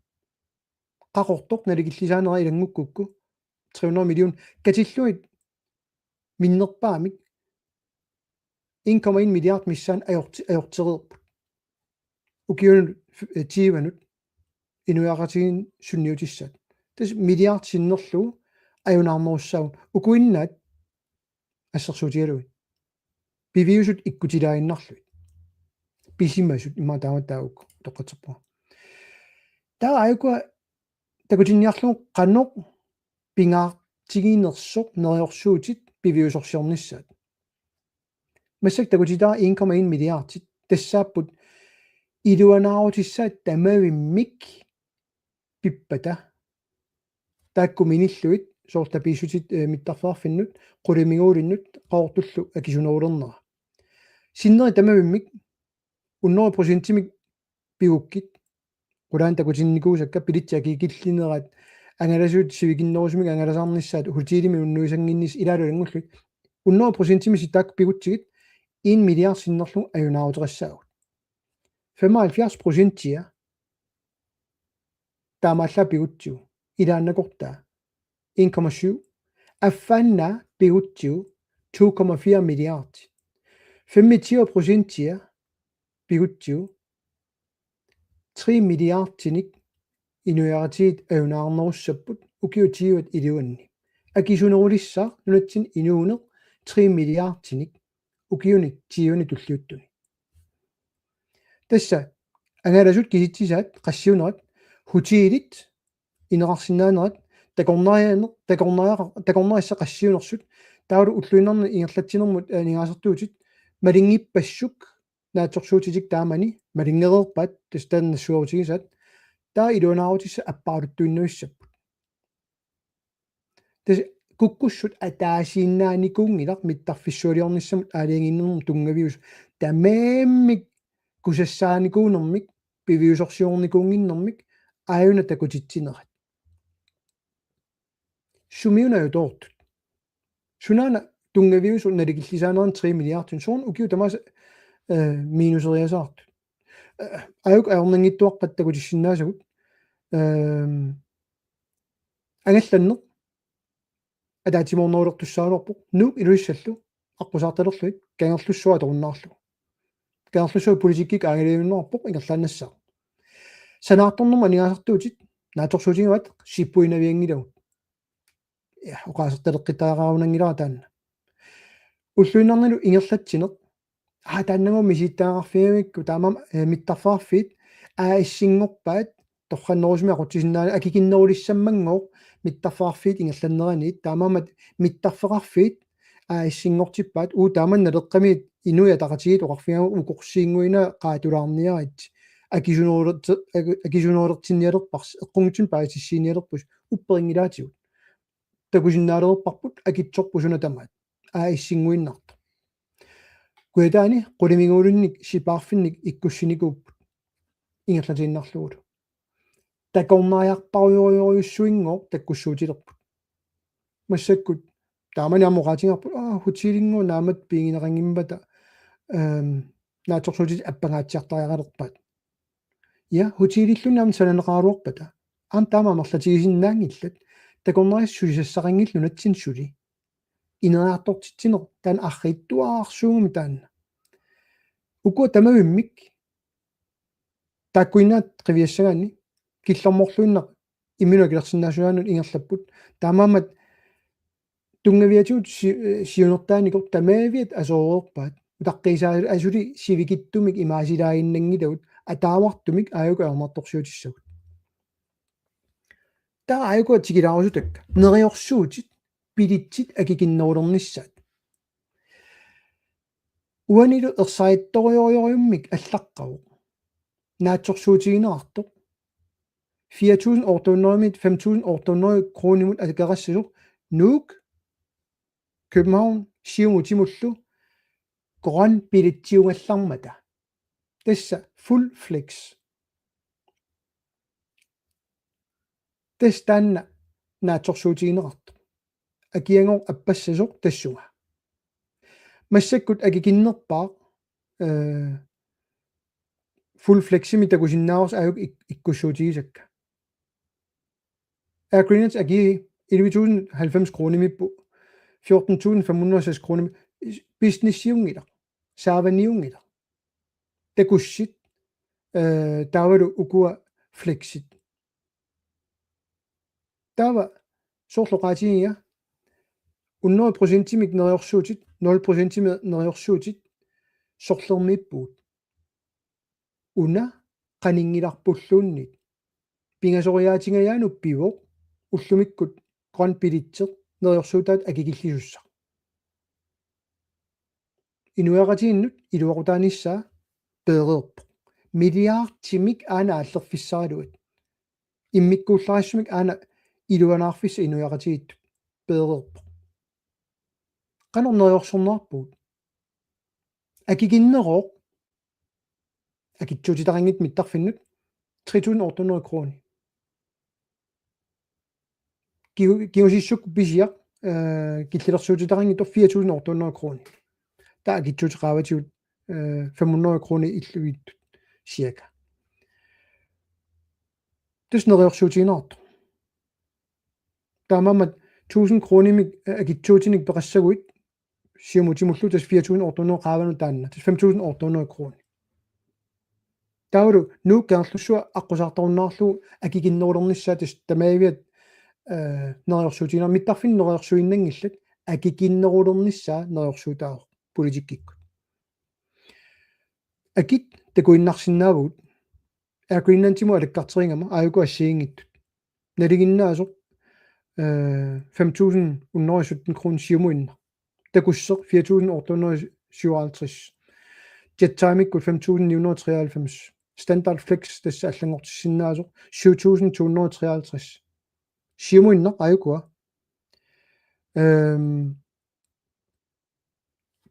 Qaqortoq nalikillisaanera ilanngukkukku tre hundrede million katillugit minnerpaamik en komma en milliard missaanni ajorti-, ajortereerput. Ukiunut, eh, tyvenut inuiaqatigiinnut sunniutissaat. Tassa milliard sinnerlugu ajunaarnerussaagut ukuinnaat assersuutigalugit. Piviusut ikkutilaaginnarlugit. Pisimasut immaqa taama taakku toqqatserpunga. Taava aajuku takutinniarlugu qanoq pingaartiginersoq neriorsuutit piviusorsiornissaat. Massakkut takutitaat en komma en milliardit tassaapput iluanaarutissaat tamavimmik pippata. Taakku minillugit soorlu tapiissutit, eh, mittarfeqarfinnut, qulimiguulinnut, qaqortullu akisunerulernera. Sinneri tamavimmik hundrede procentimik pigukkit. Qulaani takutinnikuusakka billetsit akikillinerat, angalasuut sivikinnerusumik angalasarnissaat, hotelimi unnuisannginnissaq ilaalu ilanngullugit. Hundrede procentimik taakku pigutsigit en milliard sinnerlugu ajunaaruteqassaagut. Femoghalvfjerds procentia taamaallaat pigutsigu. Ilaannakortaa en komma syv. Affaannaa pigutsigu to komma fire milliard. Femogtyve procentia pigutsigu tre milliardinik inuiaqatigiit ajunaarnerussapput ukiut tyvet iluanni. Akisunerulissaaq nunatsinni inuuneq tre milliardinik ukiuni tyveni tulliuttuni. Tassa angalasut kisitsisaat qassiunerat, hotelit ineqarsinnaanerat, takornarianeq, takornariaqa-, takornarissat qassiunersut, taavalu ulluinnarni ingerlatsinermut, eh, aningaasartuutit, malinngippassuit, naatsorsuutitik taamani, malinngereerpaat, tassa taanna nassuerutigisaat, taava iluanaarutissat apparaluttuinnavissapput. Tassa kukkussut ataasiinnaanikuunngilaq mittarfissualiornissamut aalajangiinermut tunngaviusoq. Tamarmik kusassaanikuunermik, piviusorsiornikuunnginnermik, aajuna takutitsinerat. Sumiuna ajutoortut. Sunaana tunngaviusoq nalikillisaanerani tre milliardinik, soorlu ukiut tamaasa, eh, minuseriasaartut. Eh, aajuku ajornanngitsuaqqat takutissinnaasagut. Ehm, angallanneq ataatsimoornerulertussaagaluarpoq, Nuuk Ilulissallu aqqusaartalerlugit, Kangerlussuaq atorunnaarlugu. Kangerlussuaq politikkikkut aalajangiunneqarpoq ingerlaannassaaq. Sanaartornermut aningaasartuutit naatsorsuutigivaat sippuinavianngilagut. Ja, oqaasertaleqqittariaqarunanngilara taanna. Ulluinnarnilu ingerlatsineq. Aa, taannagooq misilittagaqarfigigakku, taamaammat, eh, mittarfeqarfiit A/S-inngorpaat, torrannerusumik aqutsisinnaanagit, akikinnerulissammanngooq mittarfeqarfiit ingerlanneraniit, taamaammat mittarfeqarfiit A/S-inngortippaat, uu, taama Naleqqamiit Inuit Ataqatigiit oqarfigaanni ukorsiinnguina qaatulaarniaritsi, akisunerulerti-, aki-, akisunerulertinnialerparsi, eqqunngitsunik paasissutissiinialerpusi, upperinngilaatigut. Takusinnaalerparput akitsorput suna tamaat. A/S-innguinnartoq. Kujataani qulimiguulinnik sipaarfinnik ikkussinikuupput. Ingerlatiinnarlugulu. Takornariarparujorujussuinngooq takkussuutilerput. Massakkut taamani aamma oqaatigaarput, aa, hotelinngooq naammattoq piigineqanngimmata, ehm, naatsorsuutit appangaatsiartariaqalerpaat. Ja, hotelilluunniit aamma sananeqaraluarpata. Aamma taama amerlatigisinnaanngillat. Takornariat sulisassaqanngillat nunatsinni suli. Ineriartortitsineq taanna arriitsuararsuugami taanna. Ukua tamavimmik taakkuinnaat qiviassagaanni killormorluinnaq imminut akilersinnaassusaannut ingerlapput. Taamaammat tunngaviatigut si-, siunertaanikoq tamaviat asoreerpaat. Utaqqiisaa asuli sivikitsumik imaasilaaginnanngilagut ataavartumik aajuku ajornartorsiutissagut. Taava aajuku tikilaarusutakka. Neriorsuutit, billetsit akikinnerulernissaat. Uanilu ersarittorujussuarmik allaqqavoq. Naatsorsuutigineqartoq. Fire tusind otte hundrede-miit fem tusind otte hundrede kronimut akeqassasoq Nuuk, København, Siumutimullu Grøn billetsiugallarmata. Tassa full flex. Tassa taanna naatsorsuutigineqartoq. Akiagooq appassasoq tassunga. Massakkut akikinnerpaaq, eh, full fleximik takusinnaavarsi aajuku ik-, ikkussuutigisakka. Air Greenland akii elleve tusind halvfems kronimiippoq, fjorten tusind fem hundrede og seks kronimi, businessiunngilaq, saavaniunngilaq. Takussit, eh, taavalu ukua flexit. Taava soorlu oqaatigiga hundrede procentimik neriorsuutit, nul procentimik neriorsuutit, sorlermiippugut. Una qaninngilarpulluunniit. Pingasoriaatingajaanut pivoq, ullumikkut grøn billetsi neriorsuutaat akikillisussaq. Inuiaqatigiinnut iluaqutaanissaa peereerpoq. Milliardimik aana aallerfissaraluat. Immikkuullarissumik aana iluanaarfissaq inuiaqatigiittut peereerpoq. Qanoq neriorsorneqarpugut? Akikinnerooq akitsuutitaqanngitsoq mittarfinnut tre tusind otte hundrede kroner. Kiu-, kiusissuk pisiaq, eh, killilersuutitaqanngitsoq fire tusind otte hundrede kroner. Taava akitsuutit qaavatigut, eh, fem hundrede kroner illugiittut cirka. Tassa neriorsuutigineqartoq. Taamaammat tusind kronimik, eh, akitsuutinik peqassaguit, Siumutimullu tassa fire tusind otte hundrede qaavanut taanna, tassa fem tusind otte hundrede kroner. Taavalu Nuuk Kangerlussuaq aqqusaartarunnaarlugu akikinnerulernissaa tassa tamaaviat, eh, neriorsuutigineq, mittarfinnut neriorsuinnanngillat, akikinnerulernissaa neriorsuutaavoq politikkikkut. Akit takuinnarsinnaavugut. Air Greenlandimut alakkarterigama aajuku assigiinngitsut. Nalinginnaasoq, eh, fem tusind hundrede og sytten kroner Siumuinnaq. Takusseq fire tusind otte hundrede syvoghalvtreds. Jet Time-ikkut fem tusind ni hundrede treoghalvfems. Standard Flex tassa allanngortissinnaasoq syv tusind to hundrede treoghalvtreds. Siumuinnaq aajukua. Ehm,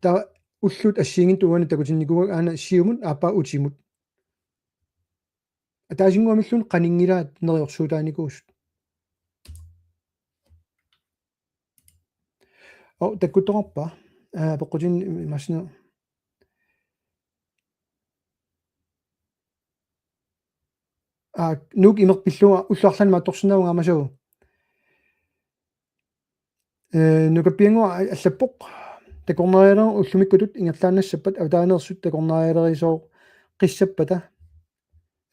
taava ullut assigiinngitsut uani takutinnikuuakka aana Siumut aappaa Utimut. Ataasinnguamilluunniit qaninngilaat neriorsuutaanikuusut. Oo, takkuttoqarpa? Aa, peqqutin imassina. Aa, Nuuk imerpillunga ullut arlaanni maattorsinnaavunga aamma suu. Eh, Nukappiannguaq allappoq. Takornarialerineq ullumikkutut ingerlaannassappat avataaniittut takornarialerisooqqissappata.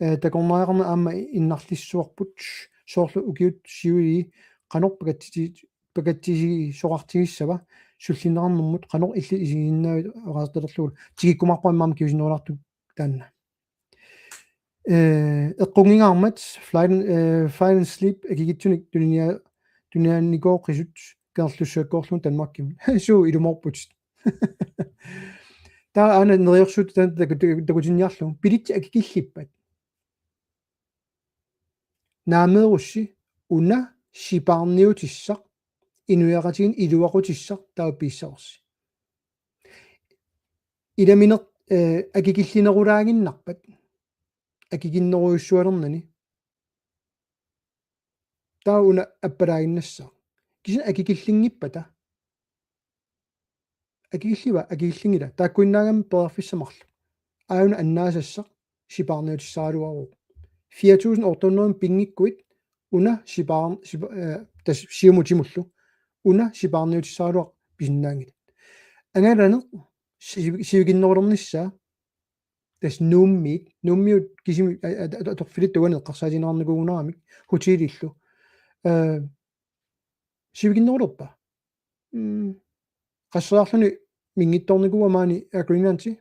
Eh, takornariaqarneq aamma innarlissuarput soorlu ukiut siulii qanoq pakatsiti-, pakatsisoqartigissava sullinneqarnermut qanoq illit isiginnaavit oqaasertalerlugu tikikkumaarpoq aamma kiusinnerulaartukkut taanna. Eh, eqqunngingaarmat Flight and, eh, Flight and Sleep akikitsunik tuninia-, tunianikooqisut Kangerlussuakkoorlugu Danmarkimut. Suu ilumoorputit. Taava aana neriorsuut taanna taku-, taku-, takutinniarlugu. Billetsit akikillippat. Naameerussi una sipaarniutissaq, inuiaqatigiinni iluaqutissaq taava piissavarsi. Ilamineq, eh, akikillinerulaaginnarpat, akikinnerujussualernani. Taava una appalaaginnassaaq. Kisianni akikillinngippata. Akikilliva, akikillinngila. Taakkuinnaagami periarfissaq marluk. Aajuna annaasassaq sipaarniutissaraluaruuvoq. Fire tusind otte hundrede pinngikkuit una sipaar-, sipa-, eh, tassa Siumutimullu. Una sipaarniutissaraluaq pisinnaanngilat. Angalaneq sivi-, sivikinnerulernissaa tassa Nuummiit, Nuummiut kisimik, a-, a-, a-, atorfilittuani eqqarsaatigineqarnikuugunarami hotelillu. Eh, sivikinnerulerpa? Mm. Qasseriarluni minngitsoornikuuara maani Air Greenlandi.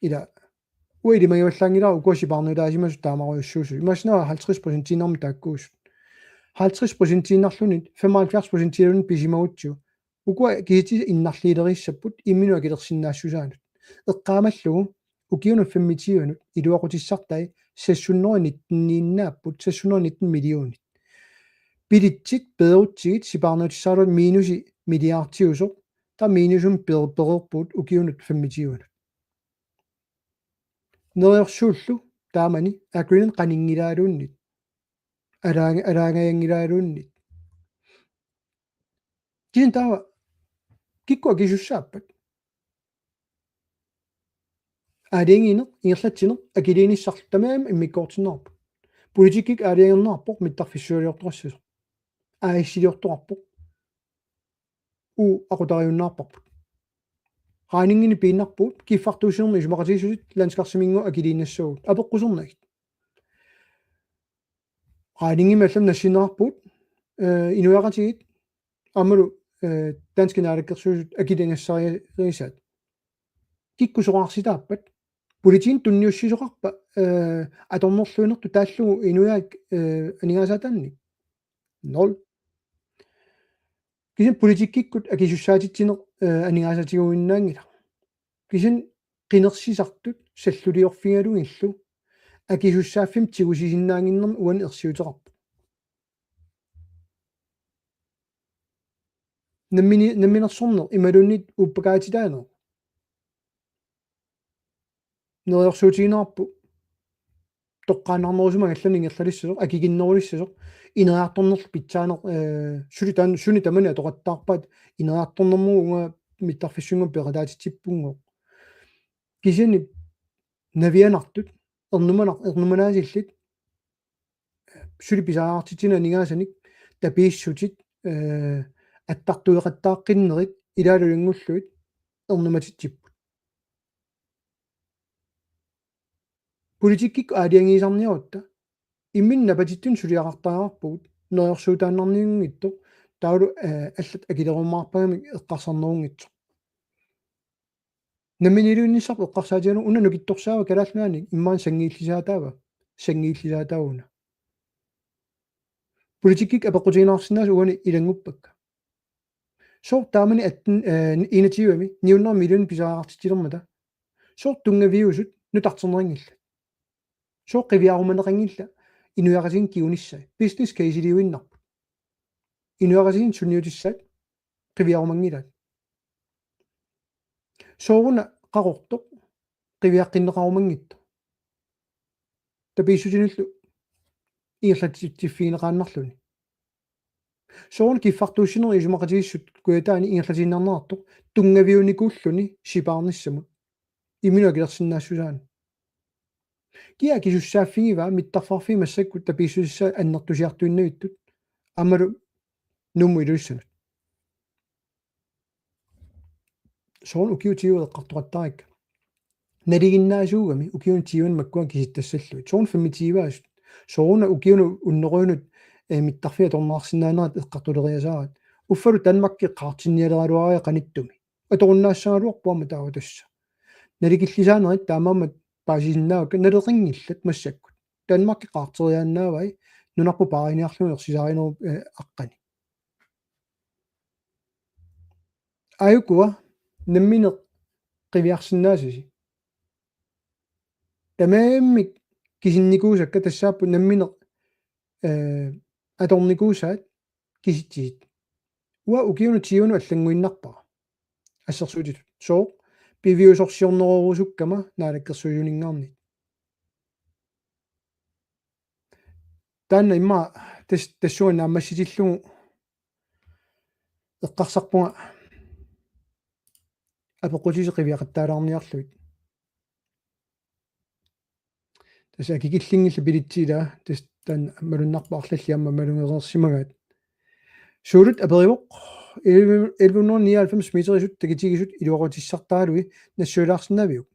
Ila, uanga ilimagivallaanngilara ukua sipaarniutaasimasut taamarujussuusut. Imaassinnaavoq halvtreds procentiinnarmik taakkuusut. Halvtreds procentiinnarluni, femoghalvfjerds procentiinnarluni pisimagutsigu. Ukua kisitsisit innarliileriissapput imminut akilersinnaassusaanut. Eqqaamallugu ukiunut femogtyvenut iluaqutissartai seks hundrede nitten-iinnaapput, seks hundrede nitten millionit. Billetsit peerutsigit sipaarniutissaraluat minusi milliardiusoq Taava minusumik pereerpugut ukiunut femogtyvenut. Neriorsuullu taamani Air Greenland qaninngilaaluunniit. Alaanga-, alaangajanngilaaluunniit. Kisianni taava kikkut akisussaappat? Aalajangiineq, ingerlatsineq, akiliinissaq tamarmik immikkoortinneqarput. Politikkikkut aalajangerneqarpoq mittarfissualiortoqassasoq. A/S-iliortoqarpoq. Uu aqutariunnaarparput. Qaninngini piinnarpugut, kiffartuussinermi isumaqatigiissutit landskarsiminngooq akiliinnassaagut. Apeqqusernagu. Qaningimi allamik nassinneqarpugut, eh, inuiaqatigiit aammalu, eh, danskit naalakkersuisut akiligassarisaat. Kikkut soraarsisaappat? Politiinut tunniussisoqarpa, eh, atornerluinertut taallugu inuiaat, eh, aningaasaataannik? Nul. Kisianni politikkikkut akisussaatitsineq, eh, aningaasaatigiuinnaanngilaq. Kisianni qinersisartut salluliorfigalugillu akisussaaffimmik tigusisinnaannginnermik uani ersiuteqarpoq. Nammini-, namminersorneq imaluunniit uuppakaatitaaneq. Neriorsuutigineqarpoq toqqaannarnerusumik angallanneq ingerlalissasoq, akikinnerulissasoq, ineriartornerlu pitsaaneq, eh, suli taan-, suni tamani atoqattaarpaat, ineriartornermut uunga mittarfissunnguamik peqataatitsippunngooq. Kisianni navianartut, ernumanar-, ernumanaatsillit, suli pisariaqartitsineq aningaasanik, tapiissutit, eh, attartueqattaaqqinnerit, ilaalu ilanngullugit, ernumatitsipput. Politikkikkut aalajangiisarniarutta, imminut napatitsisunut suliaqartariaqarpugut, neriorsuutaannarniunngitsoq, taavalu, eh, allat akilerumaarpagamik eqqarsarnerunngitsoq. Namminiilivinnissarput eqqarsaatigalugu una nukittorsaava Kalaallit Nunaanni immaqa sanngiillisaataava, sanngiillisaataava una. Politikkikkut apeqqutigineqarsinnaasut uani ilannguppakka. Sooq taamani atten, eh, enogtyvemi ni hundrede millionit pisariaqartitsilermata? Sooq tunngaviusut nutarterneqanngillat? Sooq qiviarumaneqanngillat inuiaqatigiinni kingunissai? Business case-iliuinnarput. Inuiaqatigiinni sunniutissaat qiviarumanngilaat. Sooruna qaqortoq qiviaqqinneqarumanngitsoq? Tapiissutinullu ingerlatsitsiffigineqaannarluni. Sooruna kiffartuussineq isumaqatigiissut Kujataani ingerlatiinnarneqartoq tunngaviunikuulluni sipaarnissamut. Imminut akilersinnaassusaanut. Kia akisussaaffigivaa mittarfiit massakkut tapiissutissaat annertusiartuinnavittut aammalu Nuummut Ilulissanut? Sooruna ukiut tyve eqqartoqattaarikka? Nalinginnaasuugami ukiuni tyveni makkua kisittassallugit. Sooruna femogtyveasut. Sooruna ukiunut unnerujunut, eh, mittarfiit atorneqarsinnaanerat eqqartuleriasaarat. Uffalu Danmarki qaartinnialeraluaraa qanittumi. Atorunnaassagaluarpoq aamma taava tassa. Nalikillisaanerit taamaammat paasisinnaavakka, naleqanngillat massakkut. Danmarki qaarteriaannaavai nunarput paariniarlugu ersisaarinerup, eh, aqqani. Aajukua nammineq qiviarsinnaasasi? Tamarmik kisinnikuusakka tassaapput nammineq, eh, atornikuusaat kisitsisit. Uanga ukiunut tyvenut allannguinnarpara. Assersuutitut. Sooq? Piviusorsiornerorusukkama naalakkersuisuninngaanniit. Taanna immaqa tas-, tassunga naammassitillugu eqqarsarpunga apeqqutisi qiviaqattaalaarniarlugit. Tassa akikillinngillat bilitsit, tassa taanna malunnarpoq arlallit aamma malugereersimagaat. Suulut aperivoq: elleve hundrede nioghalvfems meterisut takitigisut iluaqutissartagalui nassuialaarsinnaaviuk?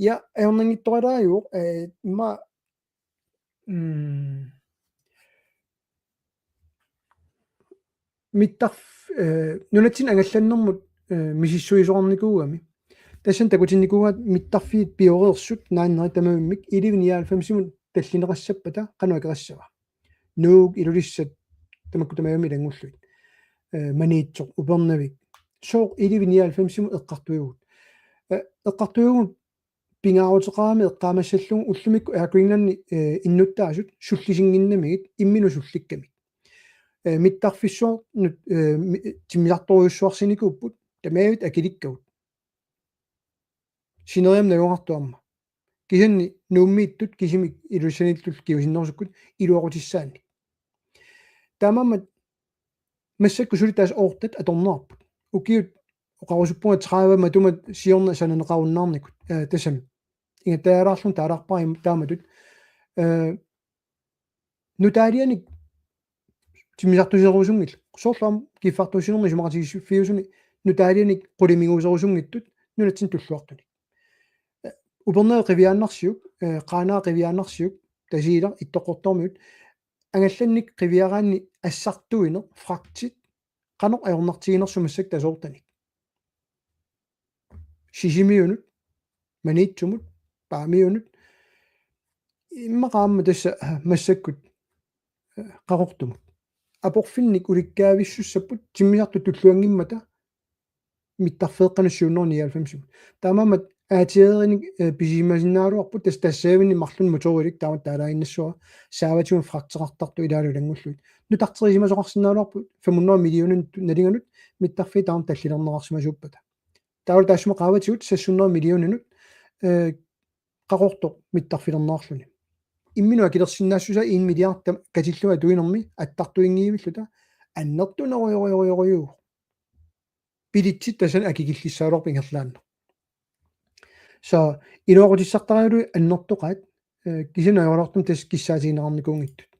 Ja, ajornanngitsoralaajuvoq, eh, immaqa, mm, mittarf-, eh, nunatsinni angallannermut, eh, misissuisoqarnikuugami. Tassani takutinnikuugaat mittarfiit pioreersut naannerit tamarmik elleve nioghalvfemsimut tallineqassappata qanoq akeqassava? Nuuk, Ilulissat, tamakku tamarmik ilanngullugit. Eh, Maniitsoq, Upernavik. Sooq elleve nioghalvfemsimut eqqartuivugut? Eh, eqqartuivugut pingaaruteqarami eqqaamassallugu ullumikkut Air Greenlandi, eh, innuttaasut sullisinnginnamigit imminut sullikkamik. Eh, mittarfissuarnut, eh, mi-, timmisartorujussuarsinikuupput, Tamaviat akilikkagut. Sineriammi najugaqartoq aamma. Kisianni Nuummiittut kisimik Ilulissaniittut kingusinnerusukkut iluaqutissaannik. Taamaammat massakkut suli tassa oortat atorneqarput. Ukiut oqarusuppunga tredive matuma siorna sananeqarunnaarnikut. Eh, tassami. Ingattajaalaarluni taalaarpara im-, taamatut. Eh, nutaalianik timmisartuserusunngillat. Soorlu aamma kiffartuussinermi isumaqatigiiffiusuni nutaalianik qulimiguuserusunngitsut nunatsinni tulluartunik. Eh, Upernaviup qiviaannarsiuk, eh, Qaanaap qiviaannarsiuk, Tasiilaq Ittoqqortoormiut, angallannik qiviaraanni assartuineq, fragtit, qanoq ajornartiginersoq massakkut tassa oortanik. Sisimiunut, Maniitsumut, Paamiunut, immaqa aamma tassa, eh, massakkut, eh, Qaqortumut. Aporfinnik ulikkaavissussapput timmisartut tulluanngimmata mittarfeeqqanut syv hundrede nioghalvfemsimut. Taamaammat aatsiareerinik, eh, pisimasinnaagaluarput tassa tassaavinni marlunnik motorilik taamatut taalaaginnassuara saavatigut fragteqartartut ilaalu ilanngullugit. Nutarterisimasoqarsinnaagaluarput fem hundrede millioninut nalinganut mittarfiit taama tallilerneqarsimasuuppata. Taavalu taassuma qaavatigut seks hundrede millioninut, eh, Qaqortoq mittarfilerneqarluni. Imminut akilersinnaassusaa en milliard tam-, katillugu atuinermi attartuinngivilluta annertunerujorujorujuu. Billetsit tassani akikillissagaluarput ingerlaannaq. Så iluaqutissartaralugu annertoqaat, eh, kisianni ajoraluartumik tassa kissaatigineqarnikuunngitsut.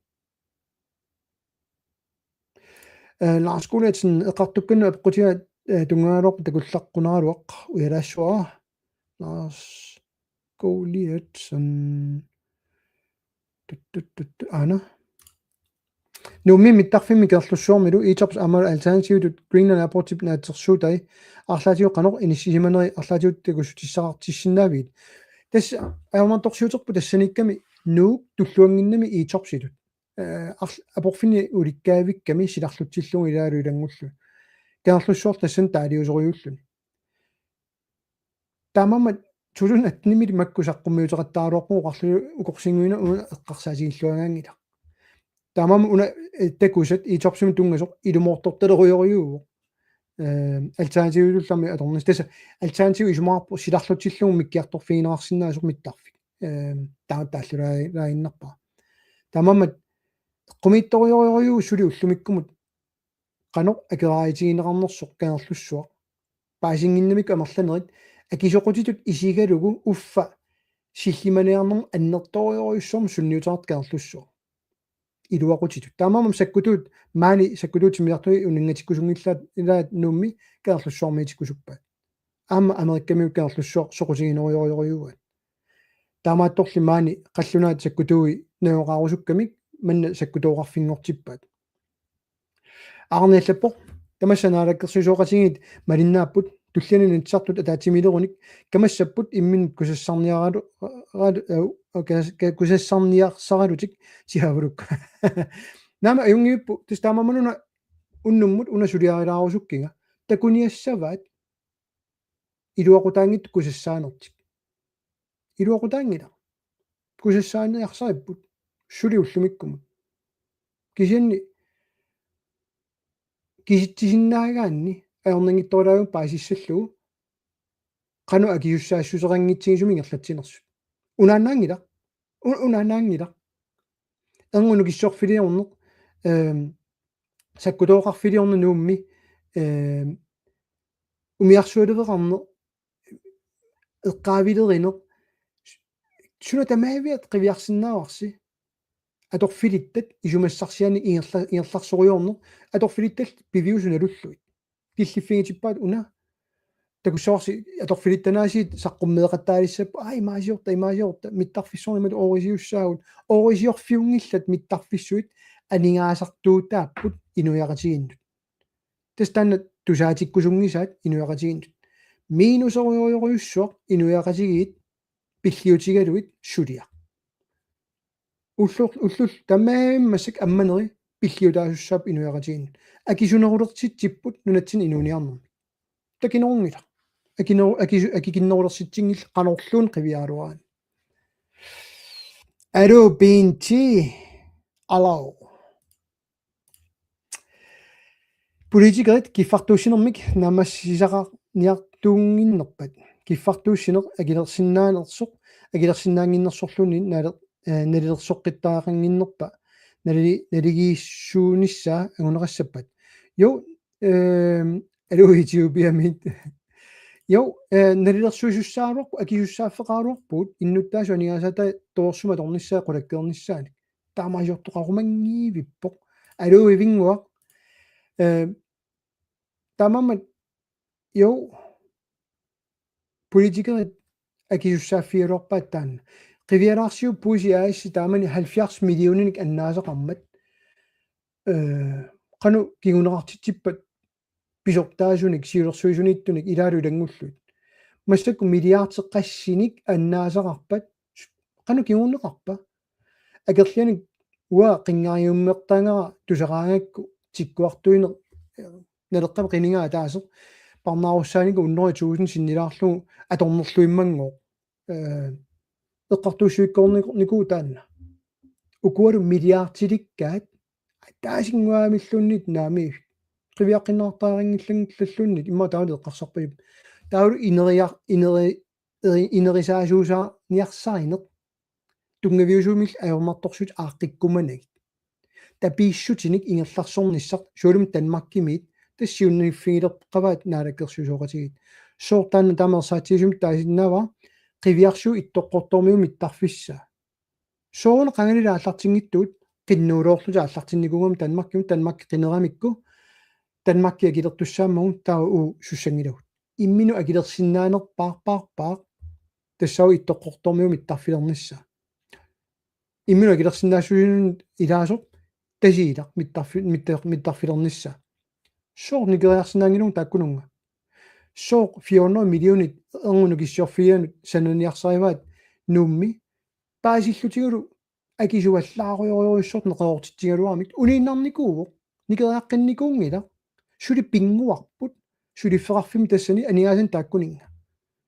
Eh, Lars Goliathsen eqqartukkannut apeqqutigaat, eh, tunngagaluarpat takullaqqunaraluaq ujalaassuara. Lars Goliathsen. Tut, tut, tut, tut. Aana. Nuummi mittarfimmi Kangerlussuarmilu ETOPS aammalu alternativitut Greenland Airportip naatsorsuutai arlaatigut qanoq inissisimaneri arlaatigut takussutissaqartissinnaavigit. Tassa ajornartorsiuterput tassaniikkami Nuuk tulluannginnami ETOPSitut. Eh, arl-, aporfinni ulikkaavikkami silarlutsillugu ilaalu ilanngullugit. Kangerlussuaq tassani taaliusorujuulluni. Taamaammat to tusind atten-imili makku saqqummiuteqattaraluarpugut oqarluni ukorsinnguina una eqqarsaatigilluagaanngilaq. Taamaammat una, eh, takusat ETOPSimut tunngasoq ilumoortortalerujorujuuvoq. Eh, alternativitullu aamma atornissaq. Tassa alternativ isumaqarpoq silarlutsillugu mikkiartorfigineqarsinnaasoq mittarfik. Eh, taama taallulaa-, laaginnarpara. Taamaammat eqqumiitsorujorujuuvoq suli ullumikkumut qanoq akeraarutigineqarnersoq Kangerlussuaq. Paasinnginnamikku amerlanerit akisoqutitut isigalugu uffa sillimaniarnermut annertoorujussuarmik sunniuteqartoq Kangerlussuaq. Iluaqutitut. Taamaammat sakkutuut, maani sakkutuut timmisartui uninngatikkusunngilaat ilaat Nuummi Kangerlussuarmiitikkusuppaat. Aamma Amerikkamiut Kangerlussuaq soqutiginerujorujorujuuaat. Taamaattorli maani qallunaat sakkutuui najugaqarusukkamik manna sakkutooqarfinngortippaat. Aarniallappoq, tamassa naalakkersuisooqatigiit malinnaapput, tulliani Inatsisartut ataatsimiilerunik, kamassapput imminnut kusassarniaralu-, ralu-, au, au, kas-, ka-, kusassarniarsaralutik siaavuluk. Naamik ajunngivippoq, tassa taamaammat una unnummut una suliarilaarusukkiga. Takuniassavaat iluaqutaanngitsut kusassaanertik. Iluaqutaanngilaq. Kusassaaniarsaripput. Suli ullumikkumut. Kisianni kisitsisinnaagaanni ajornanngitsorujussuuvoq paasissallugu qanoq akisussaassuseqanngitsigisumik ingerlatsinersut. Unaannaanngilaq. U-, unaannaanngilaq. Erngup nukissorfiliorneq, ehm, sakkutooqarfiliorneq Nuummi, ehm, umiarsualiveqarneq, eqqaavilerineq, suna tamaaviat qiviarsinnaavarsi. Atorfilittat isumassarsianik ingerla-, ingerlarsorujoorneq, atorfilittallu piviusut nalullugit. Killiffigitippaat una. Takussavarsi atorfilittanaasiit saqqummeeqattaalissapput, aa, imaasiorta, imaasiorta, mittarfissuarnik imatut oorisiussaagut, oorisiorfiunngillat mittarfissuit aningaasartuutaapput inuiaqatigiinnut. Tassa taanna tusaatikkusunngisaat inuiaqatigiinnut. Minuserujorujussuaq inuiaqatigiit pilliutigalugit suliaq. Ullor-, ullorlu tamaasa massakkut ammaneri pilliutaasussaapput inuiaqatigiinnut. Akisunerulersitsipput nunatsinni inuuniarnermi. Takinerunngilaq. Akiner-, akisu-, akikinnerulersitsinngillat qanorluunniit qiviaraluaraanni. Aluu, B N T. Aluu. Politikerit kiffartuussinermik naammassisaqarniartuunnginnerpat. Kiffartuussineq akilersinnaanersoq, akilersinnaannginnersorluunniit nali-, eh, nalilersoqqittariaqannginnerpa. Nali-, naligiissuunissaa anguneqassappat. Jo, ehm, aluu Etiopiamiit. Jo, eh, nalilersuisussaaruarput, akisussaaffeqaraluarpugut, innuttaasut aningaasaataat torersumik atornissaat qulakkeernissaannik. Taamaasiortoqarumanngiivippoq. Aluu Ivinnguaq. Eh, taamaammat jo politikerit akisussaaffigaluarpaat taanna. Qivialaarsiuk Puisi A/S taamani halvfjerds millioninik annaasaqarmat. Eh, qanoq kinguneqartitsippat pisortaasunik, siulersuisuniittunik ilaalu ilanngullugit. Massakkut milliardeqassinik annaasaqarpat, qanoq kinguneqarpa? Akerlianik uanga qinngariummertaagara tusaraangakku tikkuartuineq, eh, Naleqqami qinigaa ataaseq, parnaarussaanikuuvoq hundrede tusind sinnilaarlugu atornerluimmanngooq. Eh, eqqartuussivikkoornikuuvoq taanna. Ukualu milliardilikkaat ataasinnguamilluunniit naamik qiviaqqinnaartariaqanngillanngillalluunniit immaqa taanna eqqarsarpasippoq. Taavalu ineria-, ineri-, eri-, inerisaasuusaarniarsarineq tunngaviusumik ajornartorsiutit aaqqikkumanagit. Tapiissutinik ingerlaarsornissaq sualummik Danmarkimiit tassa siunnerfigilerpavaat naalakkersuisooqatigiit. Sooq taanna taama ersaatsigisumik taasinnaavara qiviarsuup ittoqqortoormiup mittarfissaa. Sooruna qangalili aallartinngitsugut qinnuuloorluta aallartinnikuugami Danmarkimut Danmarki qineramikku Danmarki akilertussaammagu taava uagut sussanngilagut. Imminut akilersinnaanerpaarpaarpaaq tassaavoq ittoqqortoormiup mittarfilernissaa. Imminut akilersinnaassusinermut ilaasoq Tasiilaq mittarfi-, mittar-, mittarfilernissaa. Sooq nikeriarsinnaanngilagut taakkununnga? Sooq fire hundrede millionit erngup nukissiorfigiganut sananiarsarivaat Nuummi paasillutigulu akisuallaarujorujussuartut neqeroortitsigaluaramik uniinnarnikuuvoq, nikeriaqqinnikuunngilaq, suli pinnguarput, suliffeqarfimmik tassani aningaasanik taakkuninnga.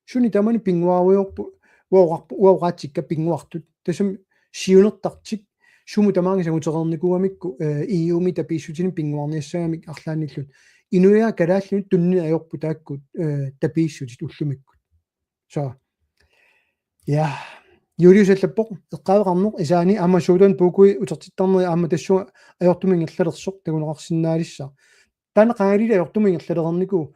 Suni tamani pinnguarujoorput, uagut oqarput, uagut oqaatsikka pinnguartut. Tassami siunertartik, sumut tamaanga sangutereernikuugamikku, eh, E U-mi tapiissutinik pinnguarniassagamik arlaannilluunniit. Inuiaat kalaallinut tunnineq ajorput taakku, eh, tapiissutit ullumikkut. Så. Ja. Julius allappoq, eqqaaveqarneq, Isaani aamma Suutan puukui utertittarneri aamma tassunga ajortumik ingerlalersoq takuneqarsinnaalissaaq. Taanna qangalili ajortumik ingerlalereernikuuvoq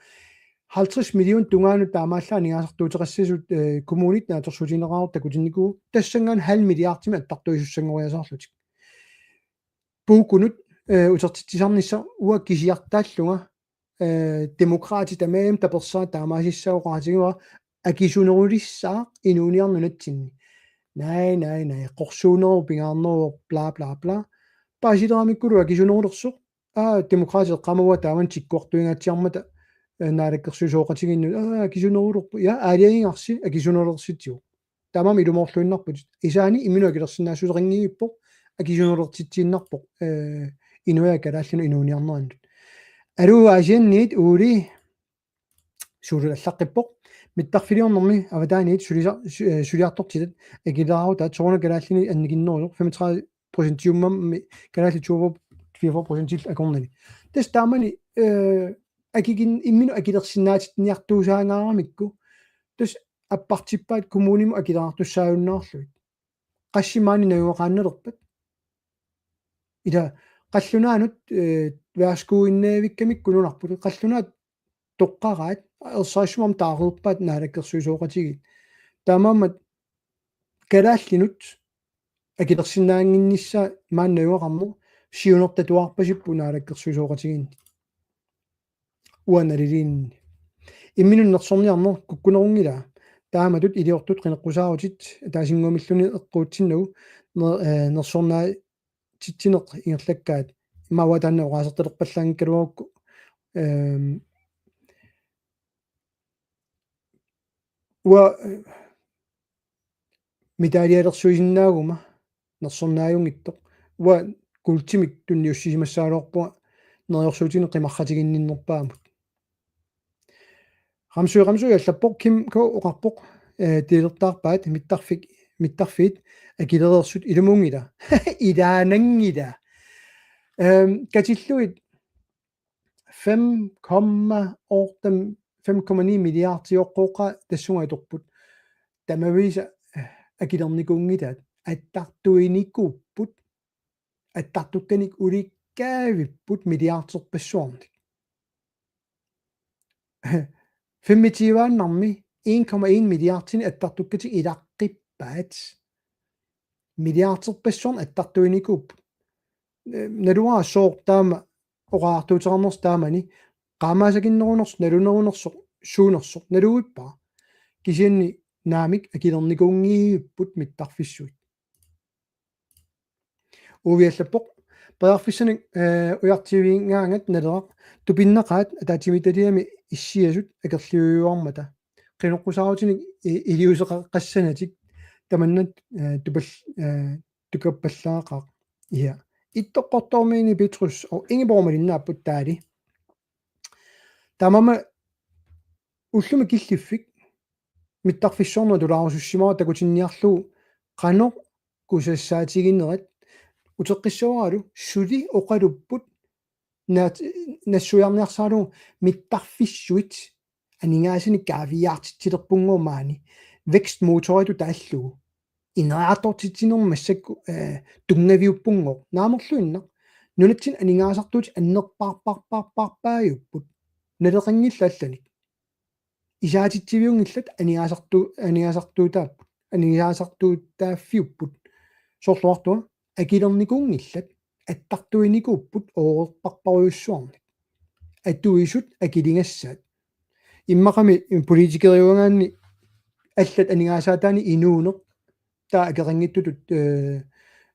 halvtreds million tungaanut taamaallaat aningaasartuuteqassasut, eh, kommunit naatsorsuutigineqareersoq takutinnikuuvoq tassanngaannaq halv milliardimik attartuisussanngoriasaarlutik. Puukunut, eh, utertitsisarnissaq uanga kisiartaallunga, eh, Demokraatit tamarmik tapersersornerat taamaasissaaq oqaatigivara akisunerulissaaq inuuniarneq nunatsinni. Nej, nej, nej, qorsuuneruvoq pingaarneruvoq, bla, bla, bla. Paasileramikkulu akisunerulersoq. Aa, Demokraatit eqqaamavaa taamani tikkuartuingaatsiarmata, eh, naalakkersuisooqatigiinnut. Aa, akisunerulerpoq. Ja, aalajangigarsi akisunerulersitsivoq. Taamaammat ilumoorluinnarputit. Isaani imminut akilersinnaassuseqanngivippoq, akisunerulertitsiinnarpoq, eh, inuiaat kalaallinut inuuniarnerannut. Aluu Aasianniit Uuli Suululallaqqippoq. Mittarfiliornermi avataaniit sulisa-, su-, eh, suliartortitat akileraarutaat soorunami kalaallinit annikinnerusoq femogtredive procentiummammi kalaallit toogfyrre, fireogfyrre procentillu akornanni. Tassa taamani, eh, akikin-, imminut akilersinnaatitsiniartuusaangaaramikku. Tassa appartippaat kommunimut akileraartussaajunnaarlugit. Qassit maani najugaqaannalerpat. Ila qallunaanut, eh, værsgoinnavikkamikku nunarput. Qallunaat toqqaraat, ersarissumik taareerpaat naalakkersuisooqatigiit. Taamaammat kalaallinut akilersinnaannginnissaa maani najugaqarneq siunertatuarpasippoq naalakkersuisooqatigiinni. Uanga naliliinnini. Imminut nersorniarneq kukkunerunngilaa. Taamatut iliortut qineqqusaarutit ataasinnguamilluunniit eqquutsinnagu ner-, eh, nersornaa-, titsineq ingerlakkaat. Immaqa uanga taanna oqaasertalerpallaanngikkaluarukku. Ehm, uanga, eh, mitaalialersuisinnaaguma nersornaajunngitsoq. Uanga kuultimik tunniussisimassagaluarpunga neriorsuutinik qimarratiginninnerpaamut. Ramsø, Ramsø allappoq, Kim K oqarpoq, eh, delertaarpaat mittarfik, mittarfiit akilereersut ilumuunngilaq. Ilaananngilaq. Ehm, katillugit fem komma otte, fem komma ni milliardioqqooqaat tassunga atorput. Tamaviisa, eh, akilernikuunngitaat, attartuinikuupput, attartukkanik ulikkaavipput milliarderpassuarnik. Femogtyveannarmi en komma en milliardinik attartukkatik ilaqqippaat. Milliarderpassuarnik attartuinikuupput. Eh, naluara sooq taama oqariartuuteqarnersoq taamani, qaammasakinnerunersoq, nalunerunersoq, suunersoq, naluippara. Kisianni naamik akilernikuunngivipput mittarfissuit. Uviallappoq: Periarfissanik, eh, ujartuivigaangat Naleraq, tupinnaqaat ataatsimiititaliami issiasut akerliujuarmata. Qinoqqusaarutinnik i-, iliuuseqaqqassanatik tamanna, eh, tupal-, eh, tukappallaaqaaq. Ja. Ittoqqortoormiini Petrus og Ingeborg malinnaapput taali. Taamaammat ullumi killiffik mittarfissuarnut tulaarusussimavara takutinniarlugu qanoq kusassaatiginerat. Uteqqissavaralu suli oqalupput naat-, nassuiarniarsaralugu mittarfissuit aningaasanik kaaviiaartitsilerpunngooq maani, vækstmotoritut taallugu. Ineriartortitsinermi massakkut, eh, tunngaviuppunngooq. Naamerluinnaq. Nunatsinni aningaasartuutit annerpaarpaarpaarpaajupput. Naleqanngillat allanik. Isaatitsiviunngillat, aningaasartu-, aningaasartuutaapput. Aningaasartuutaaffiupput. Soorlu oqartunga, akilernikuunngillat, attartuinikuupput oorerparparujussuarnik. Atuisut akiligassaat. Immaqami politikeriugaanni allat aningaasaataanni inuuneq taava akeqanngitsutut, eh,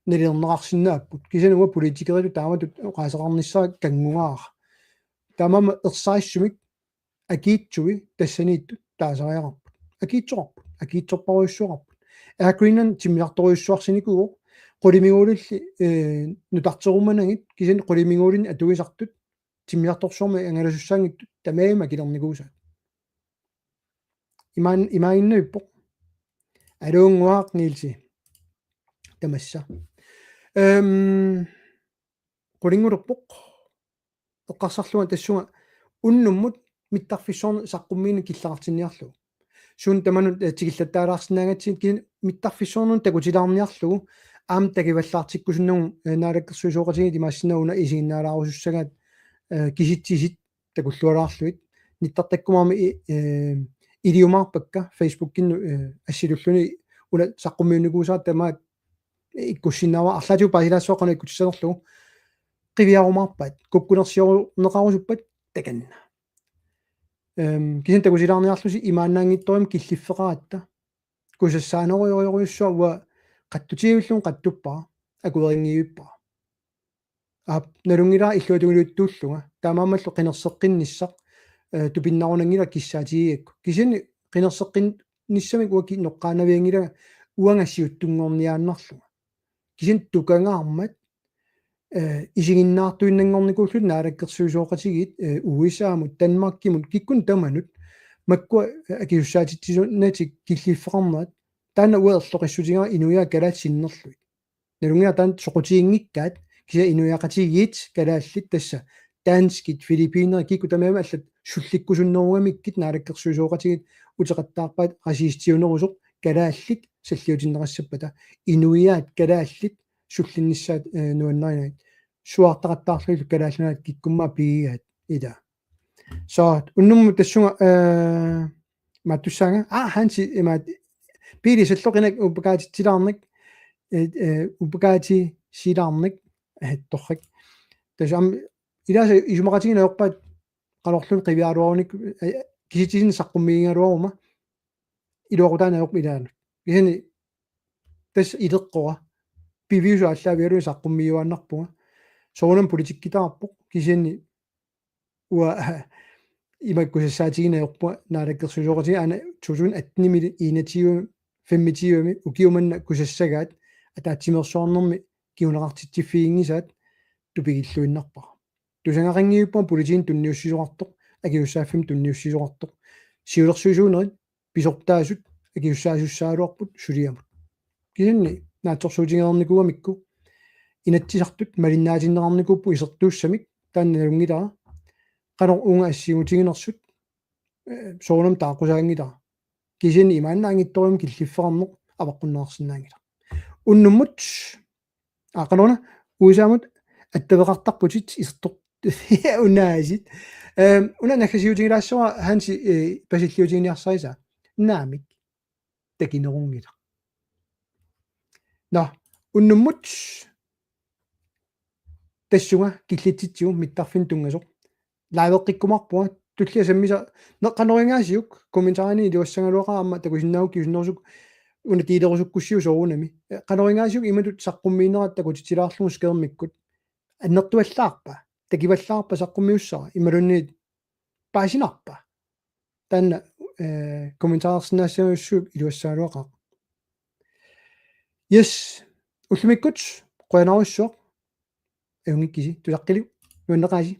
nalilerneqarsinnaapput. Kisianni uanga politikeritut taamatut oqaaseqarnissara kanngungaara. Taamaammat ersarissumik akiitsui tassaniittut taasariaqarput. Akiitsoqarput, akiitsorparujussuaqarput. Air Greenland timmisartorujussuarsinikuuvoq, qulimiguulilli, eh, nutarterumanagit, kisianni qulimiguulinnik atuisartut timmisartorsuarmik angalasussaanngitsut tamarmik akilernikuusaat. Imaan-, imaaginnavippoq. Aluunnguaq Nielsi. Tamassa. Øhm, qulinngulerpoq. Eqqarsarlunga tassunga unnummut mittarfissuarnut saqqummiineq killeqartinniarlugu. Suut tamanut, eh, tikillattaalaarsinnaagatsigit, kisianni mittarfissuarnut takutilaarniarlugu aamma takivallaartikkusunnagu, eh, naalakkersuisooqatigiit imaassinnaavoq una isiginnaalaarusussagaat, eh, kisitsisit takullualaarlugit. Nittartakkumaarmi i-, eh, iliumaarpakka Facebookinnut, eh, assitulluni una saqqummiunnikuusara tamaat ikkussinnaavara, arlaatigut paasilaassuaq qanoq ikkutissanerlugu. Qiviarumaarpaat, kukkunersiorneqarusuppat takanna. Øhm, kisianni takutilaarniarlusi imaannaanngitsorujummik killiffeqaratta. Kusassaanerujorujussuaq uanga qatsutigivillunga qatsuppara, akuerinngivippara. Aap, nalunngilara illuatungiliuttuullunga. Taamaammallu qinerseqqinnissaq, eh, tupinnarunanngilaq kissaatigigakku. Kisianni qinerseqqinnissamik uanga kinnoqqaanavianngilanga uanga siuttunngorniaannarlunga. Kisianni tukangaarmat, eh, isiginnaartuinnanngornikuullutik naalakkersuisooqatigiit, eh, U S A-mut, Danmarkimut, kikkunnut tamanut, makkua, eh, akisussaatitsisunatik killiffeqarnerat, taanna uanga erloqissutigaara inuiaat kalaallit sinnerlugit. Nalunngilara taanna soqutiginngikkaat, kisianni inuiaqatigiit kalaallit tassa danskit, filippinerit, kikkut tamarmik allat sullikkusunnerugamikkit naalakkersuisooqatigiit uteqattaarpaat racistiunerusoq kalaallit salliutinneqassappata, inuiaat kalaallit sullinnissaat, eh, nuannarinagit. Suaartaqattaarlugillu Kalaallit Nunaat kikkunnut pigigaat ila. Så unnummut tassunga, eh, mattussaanga. Ah, Hansi, imaat, Pili salloqinak uppakaatitsilaarnak, eh, eh, uppakaatisilaarnak, eh, torrak. Tassa aamma ilaasa isumaqatigiinneq ajorpaat qanorluunniit qiviaraluarunik, eh, kisitsisinnik saqqummiigaluaruma iluaqutaanngilaq ilaanut. Kisianni tassa ileqqora. Piviusut aallaavigalugit saqqummiiuaannarpunga. Soorunami politikkitaarpoq. Kisianni uanga imakku kusassaatigineq ajorpunga naalakkersuisooqatigiit aana to tusind atten-imi, enogtyve, femogtyve-mi ukioq manna kusassagaat ataatsimeersuarnermi kinguneqartitsiffiginngisaat tupigilluinnarpara. Tusagaqanngivippunga politiinut tunniussisoqartoq, akisussaaffimmut tunniussisoqartoq. Siulersuisuunerit pisortaasut akisussaasussagaluarput suliamut. Kisianni naatsorsuutigereernikuugamikku Inatsisartut malinnaatinneqarnikuupput isertuussamik, taanna nalunngilara. qanoq uunga assigiutiginersut, eh, soorunami taaqqusaanngilaq. Kisianni imaannaanngitsorujummik killiffeqarneq avaqqunneqarsinnaanngilaq. Unnummut, aa, qanoruna, U S A-mut attaveqartarputit isertoq-, unaasit. Ehm, una naggasiutigilaassavara Hansi, eh, pasilliutiginiarsarisaa. Naamik. Takinerunngilaq. Nå, unnummut tassunga killitsitsigu mittarfinnut tunngasoq. Liveqqikkumaarpunga, tullia sammisa, ne-, qanoringaasiuk, kommentarini iluassagaluaqaaq aamma takusinnaagukkit isunnerusuk, una tiilerusukkussiuk soorunami. Eh, qanoringaasiuk imatut saqqummiinerat takutitsilaarlugu skærmikkut. Annertuallaarpa, takivallaarpa saqqummiussara, imaluunniit paasinarpa. Taanna, eh, kommentarersinnaassagussuup iluassagaluaqaaq. Yes, ullumikkut, qujanarsuaq, ajunngikkisi, tusaqqillu, nuanneqaasi.